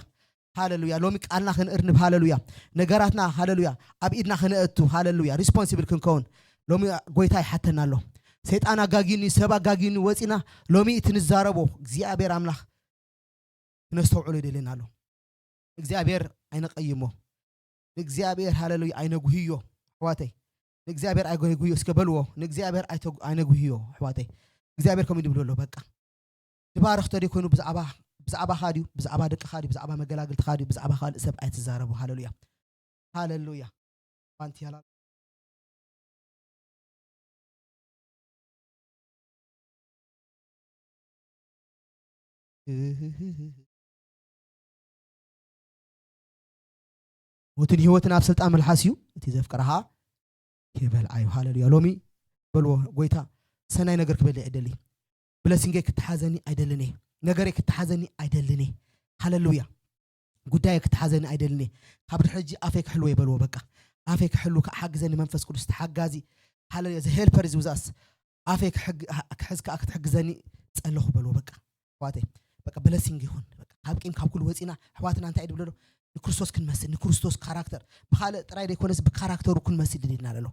ሃለሉያ ሎሚ ቃልና ክንእርንብ ሃለሉያ ነገራትና ሃለሉያ ኣብ ኢድና ክነእቱ ሃለሉያ ሪስፖንሲብል ክንከውን ሎሚ ጎይታ ይሓተና ኣሎ ሰይጣን ኣጋጊኒ ሰብ ኣጋጊኒ ወፂና ሎሚ እቲ ንዛረቦ እግዚኣብሔር ኣምላኽ ክነስተውዕሎ ይደልየና ኣሎ እግዚኣብሔር ኣይነቀይሞ ንእግዚኣብሔር ሃለሉያ ኣይነጉህዮ ኣሕዋተይ ንእግዚኣብሔር ኣይነጉህዮ እስከ በልዎ ንእግዚኣብሔር ኣይነጉህዮ ኣሕዋተይ እግዚኣብሔር ከምኡ ድብሎ ኣሎ በቃ ዝባርኽ ተደይኮይኑ ብዛዕባ ብዛዕባኻ ድዩ ብዛዕባ ደቅኻ ድዩ ብዛዕባ መገላግልትኻ ድዩ ብዛዕባ ካልእ ሰብ ኣይትዛረቡ ሃለሉያ ሃለሉያ ባንቲያላ ሞትን ህይወትን ኣብ ስልጣን መልሓስ እዩ እቲ ዘፍቅረኻ ይበልዓዩ ሃለሉያ ሎሚ በልዎ ጎይታ ሰናይ ነገር ክበልዕ ይደሊ ብለሲንገይ ክተሓዘኒ ኣይደልን እየ ነገረይ ክተሓዘኒ ኣይደልን እየ ሃለሉያ ጉዳይ ክተሓዘኒ ኣይደልን እየ ካብ ድሕጂ ኣፈይ ክሕልዎ ይበልዎ በቃ ኣፈይ ክሕሉ ክሓግዘኒ መንፈስ ቅዱስ ተሓጋዚ ሃለሉያ ዘ ሄልፐር ዝውዛስ ኣፈይ ክሕዝ ከዓ ክትሕግዘኒ ጸለኹ በልዎ በቃ ኣሕዋተይ በቃ ብለሲንግ ይኹን በቃ ካብ ቂም ካብ ኩሉ ወፂና ኣሕዋትና እንታይ ድብለሎ ንክርስቶስ ክንመስል ንክርስቶስ ካራክተር ብካልእ ጥራይ ዘይኮነስ ብካራክተሩ ክንመስል ድልና ለሎ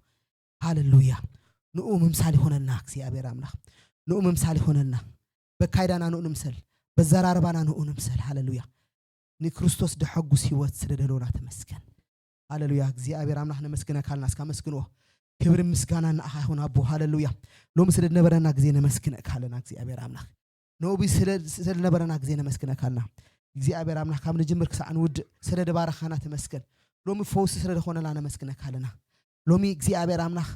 ሃለሉያ ንኡ ምምሳል ይኾነልና እግዚኣብሔር ኣምላኽ ንኡ ምምሳል ይኾነልና በካይዳና ንኡ ንምሰል በዘራርባና ንኡ ንምሰል ሃለሉያ ንክርስቶስ ደሐጉስ ህይወት ስለ ደለውና ተመስገን ሃለሉያ እግዚኣብሔር ኣምላኽ ነመስግነካ ኣለና እስካ መስግንዎ ክብሪ ምስጋና ንኣኻ ይኹን ኣቦ ሃለሉያ ሎሚ ስለ ዝነበረና ግዜ ነመስግነካ ኣለና እግዚኣብሔር ኣምላኽ ነቢ ስለ ዝነበረና ግዜ ነመስግነካ ኣለና እግዚኣብሔር ኣምላኽ ካብ ንጅምር ክሳዕ ንውድእ ስለ ድባረኻና ተመስገን ሎሚ ፈውሲ ስለ ዝኾነና ነመስግነካ ኣለና ሎሚ እግዚኣብሔር ኣምላኽ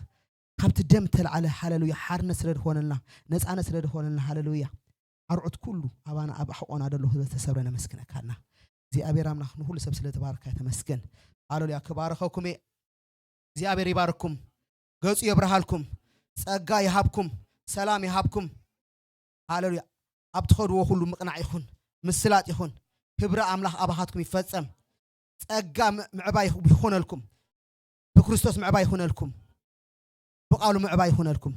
ካብቲ ደም ተላዓለ ሃለሉያ ሓርነት ስለ ዝኾነልና ነፃነት ስለ ዝኾነልና ሃለሉያ ኣርዑት ኩሉ ኣባና ኣብ ሕቆና ደሎ ስለ ዝተሰብረ ነመስግነካ ኣለና እግዚኣብሔር ኣምላኽ ንኩሉ ሰብ ስለ ተባረካ ተመስገን ሃለሉያ ክባረኸኩም እየ እግዚኣብሔር ይባርኩም ገጹ የብርሃልኩም ጸጋ ይሃብኩም ሰላም ይሃብኩም ሃለሉያ ኣብ ትኸድዎ ኩሉ ምቕናዕ ይኹን ምስላጥ ይኹን ክብሪ ኣምላኽ ኣባኻትኩም ይፈጸም ጸጋ ምዕባይ ይኾነልኩም ብክርስቶስ ምዕባይ ይኹነልኩም ብቃሉ ምዕባይ ይኹነልኩም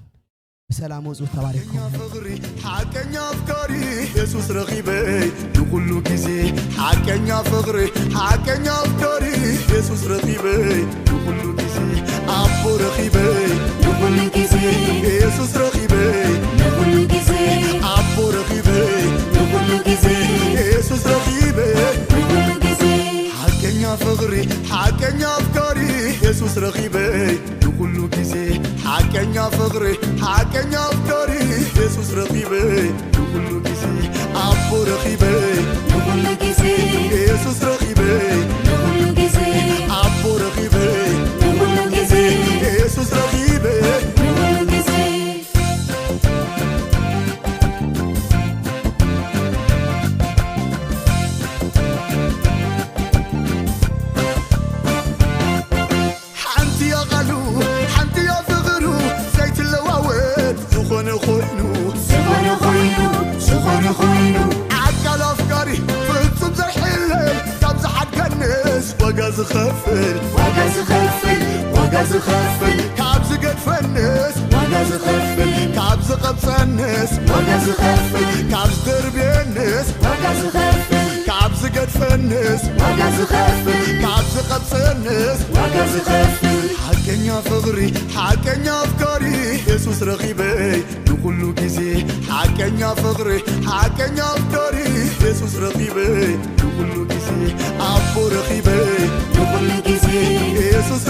ብሰላም ውፁ ተባሪኩም ፍቅሪ ሓቀኛ ኣፍቃሪ የሱስ ረኺበይ ንኩሉ ግዜ ሓቀኛ ፍቅሪ ሓቀኛ ኣፍቃሪ የሱስ ረኺበይ ንኩሉ ግዜ ኣቦ ረኺበይ ንኩሉ ግዜ የሱስ ረኺበይ ንኩሉ ግዜ ኣቦ ረኺበይ ፍቕሪ ሓቀኛ ኣፍቃሪ የሱስ ረኺበ ንኹሉ ግዜ ሓቀኛ ፍቕሪ ሓቀኛ ኣፍቃሪ የሱስ ረኺበ ንኹሉ ግዜ ኣቦ ረኺበ ንኹሉ ግዜ የሱስ ረኺበ ንኹሉ ግዜ ኣቦ ረኺበ ንኹሉ ግዜ የሱስ ረኺበ ንኹሉ ግዜ ሓንቲ እያ ቃሉ ሓንቲ እያ ፍቕሩ ዘይትለዋወጥ ዝኾነ ኮይኑ ዝኾነ ኮይኑ ዝኾነ ኮይኑ ኣካል ኣፍቃሪ ፍጹም ዘይሕለል ካብ ዝሓድገንስ ዋጋ ዝኸፍል ዋጋ ዝኸፍል ዋጋ ዝኸፍል ካብ ዝገድፈንስ ዋጋ ዝኸፍል ካብ ዝቐብጸንስ ዋጋ ዝኸፍል ካብ ዝደርብየንስ ዋጋ ዝኸፍል ካብ ዝገድፈንስ ዋጋ ዝኸፍል ካብ ዝቐብጸንስ ዋጋ ዝኸፍል ሓቀኛ ፍቕሪ ሓቀኛ ኣፍቃሪ የሱስ ረኺበ ንኹሉ ግዜ ሓቀኛ ፍቕሪ ሓቀኛ ኣፍቃሪ የሱስ ረኺበ ንኹሉ ግዜ ኣቦ ረኺበ ንኹሉ ግዜ የሱስ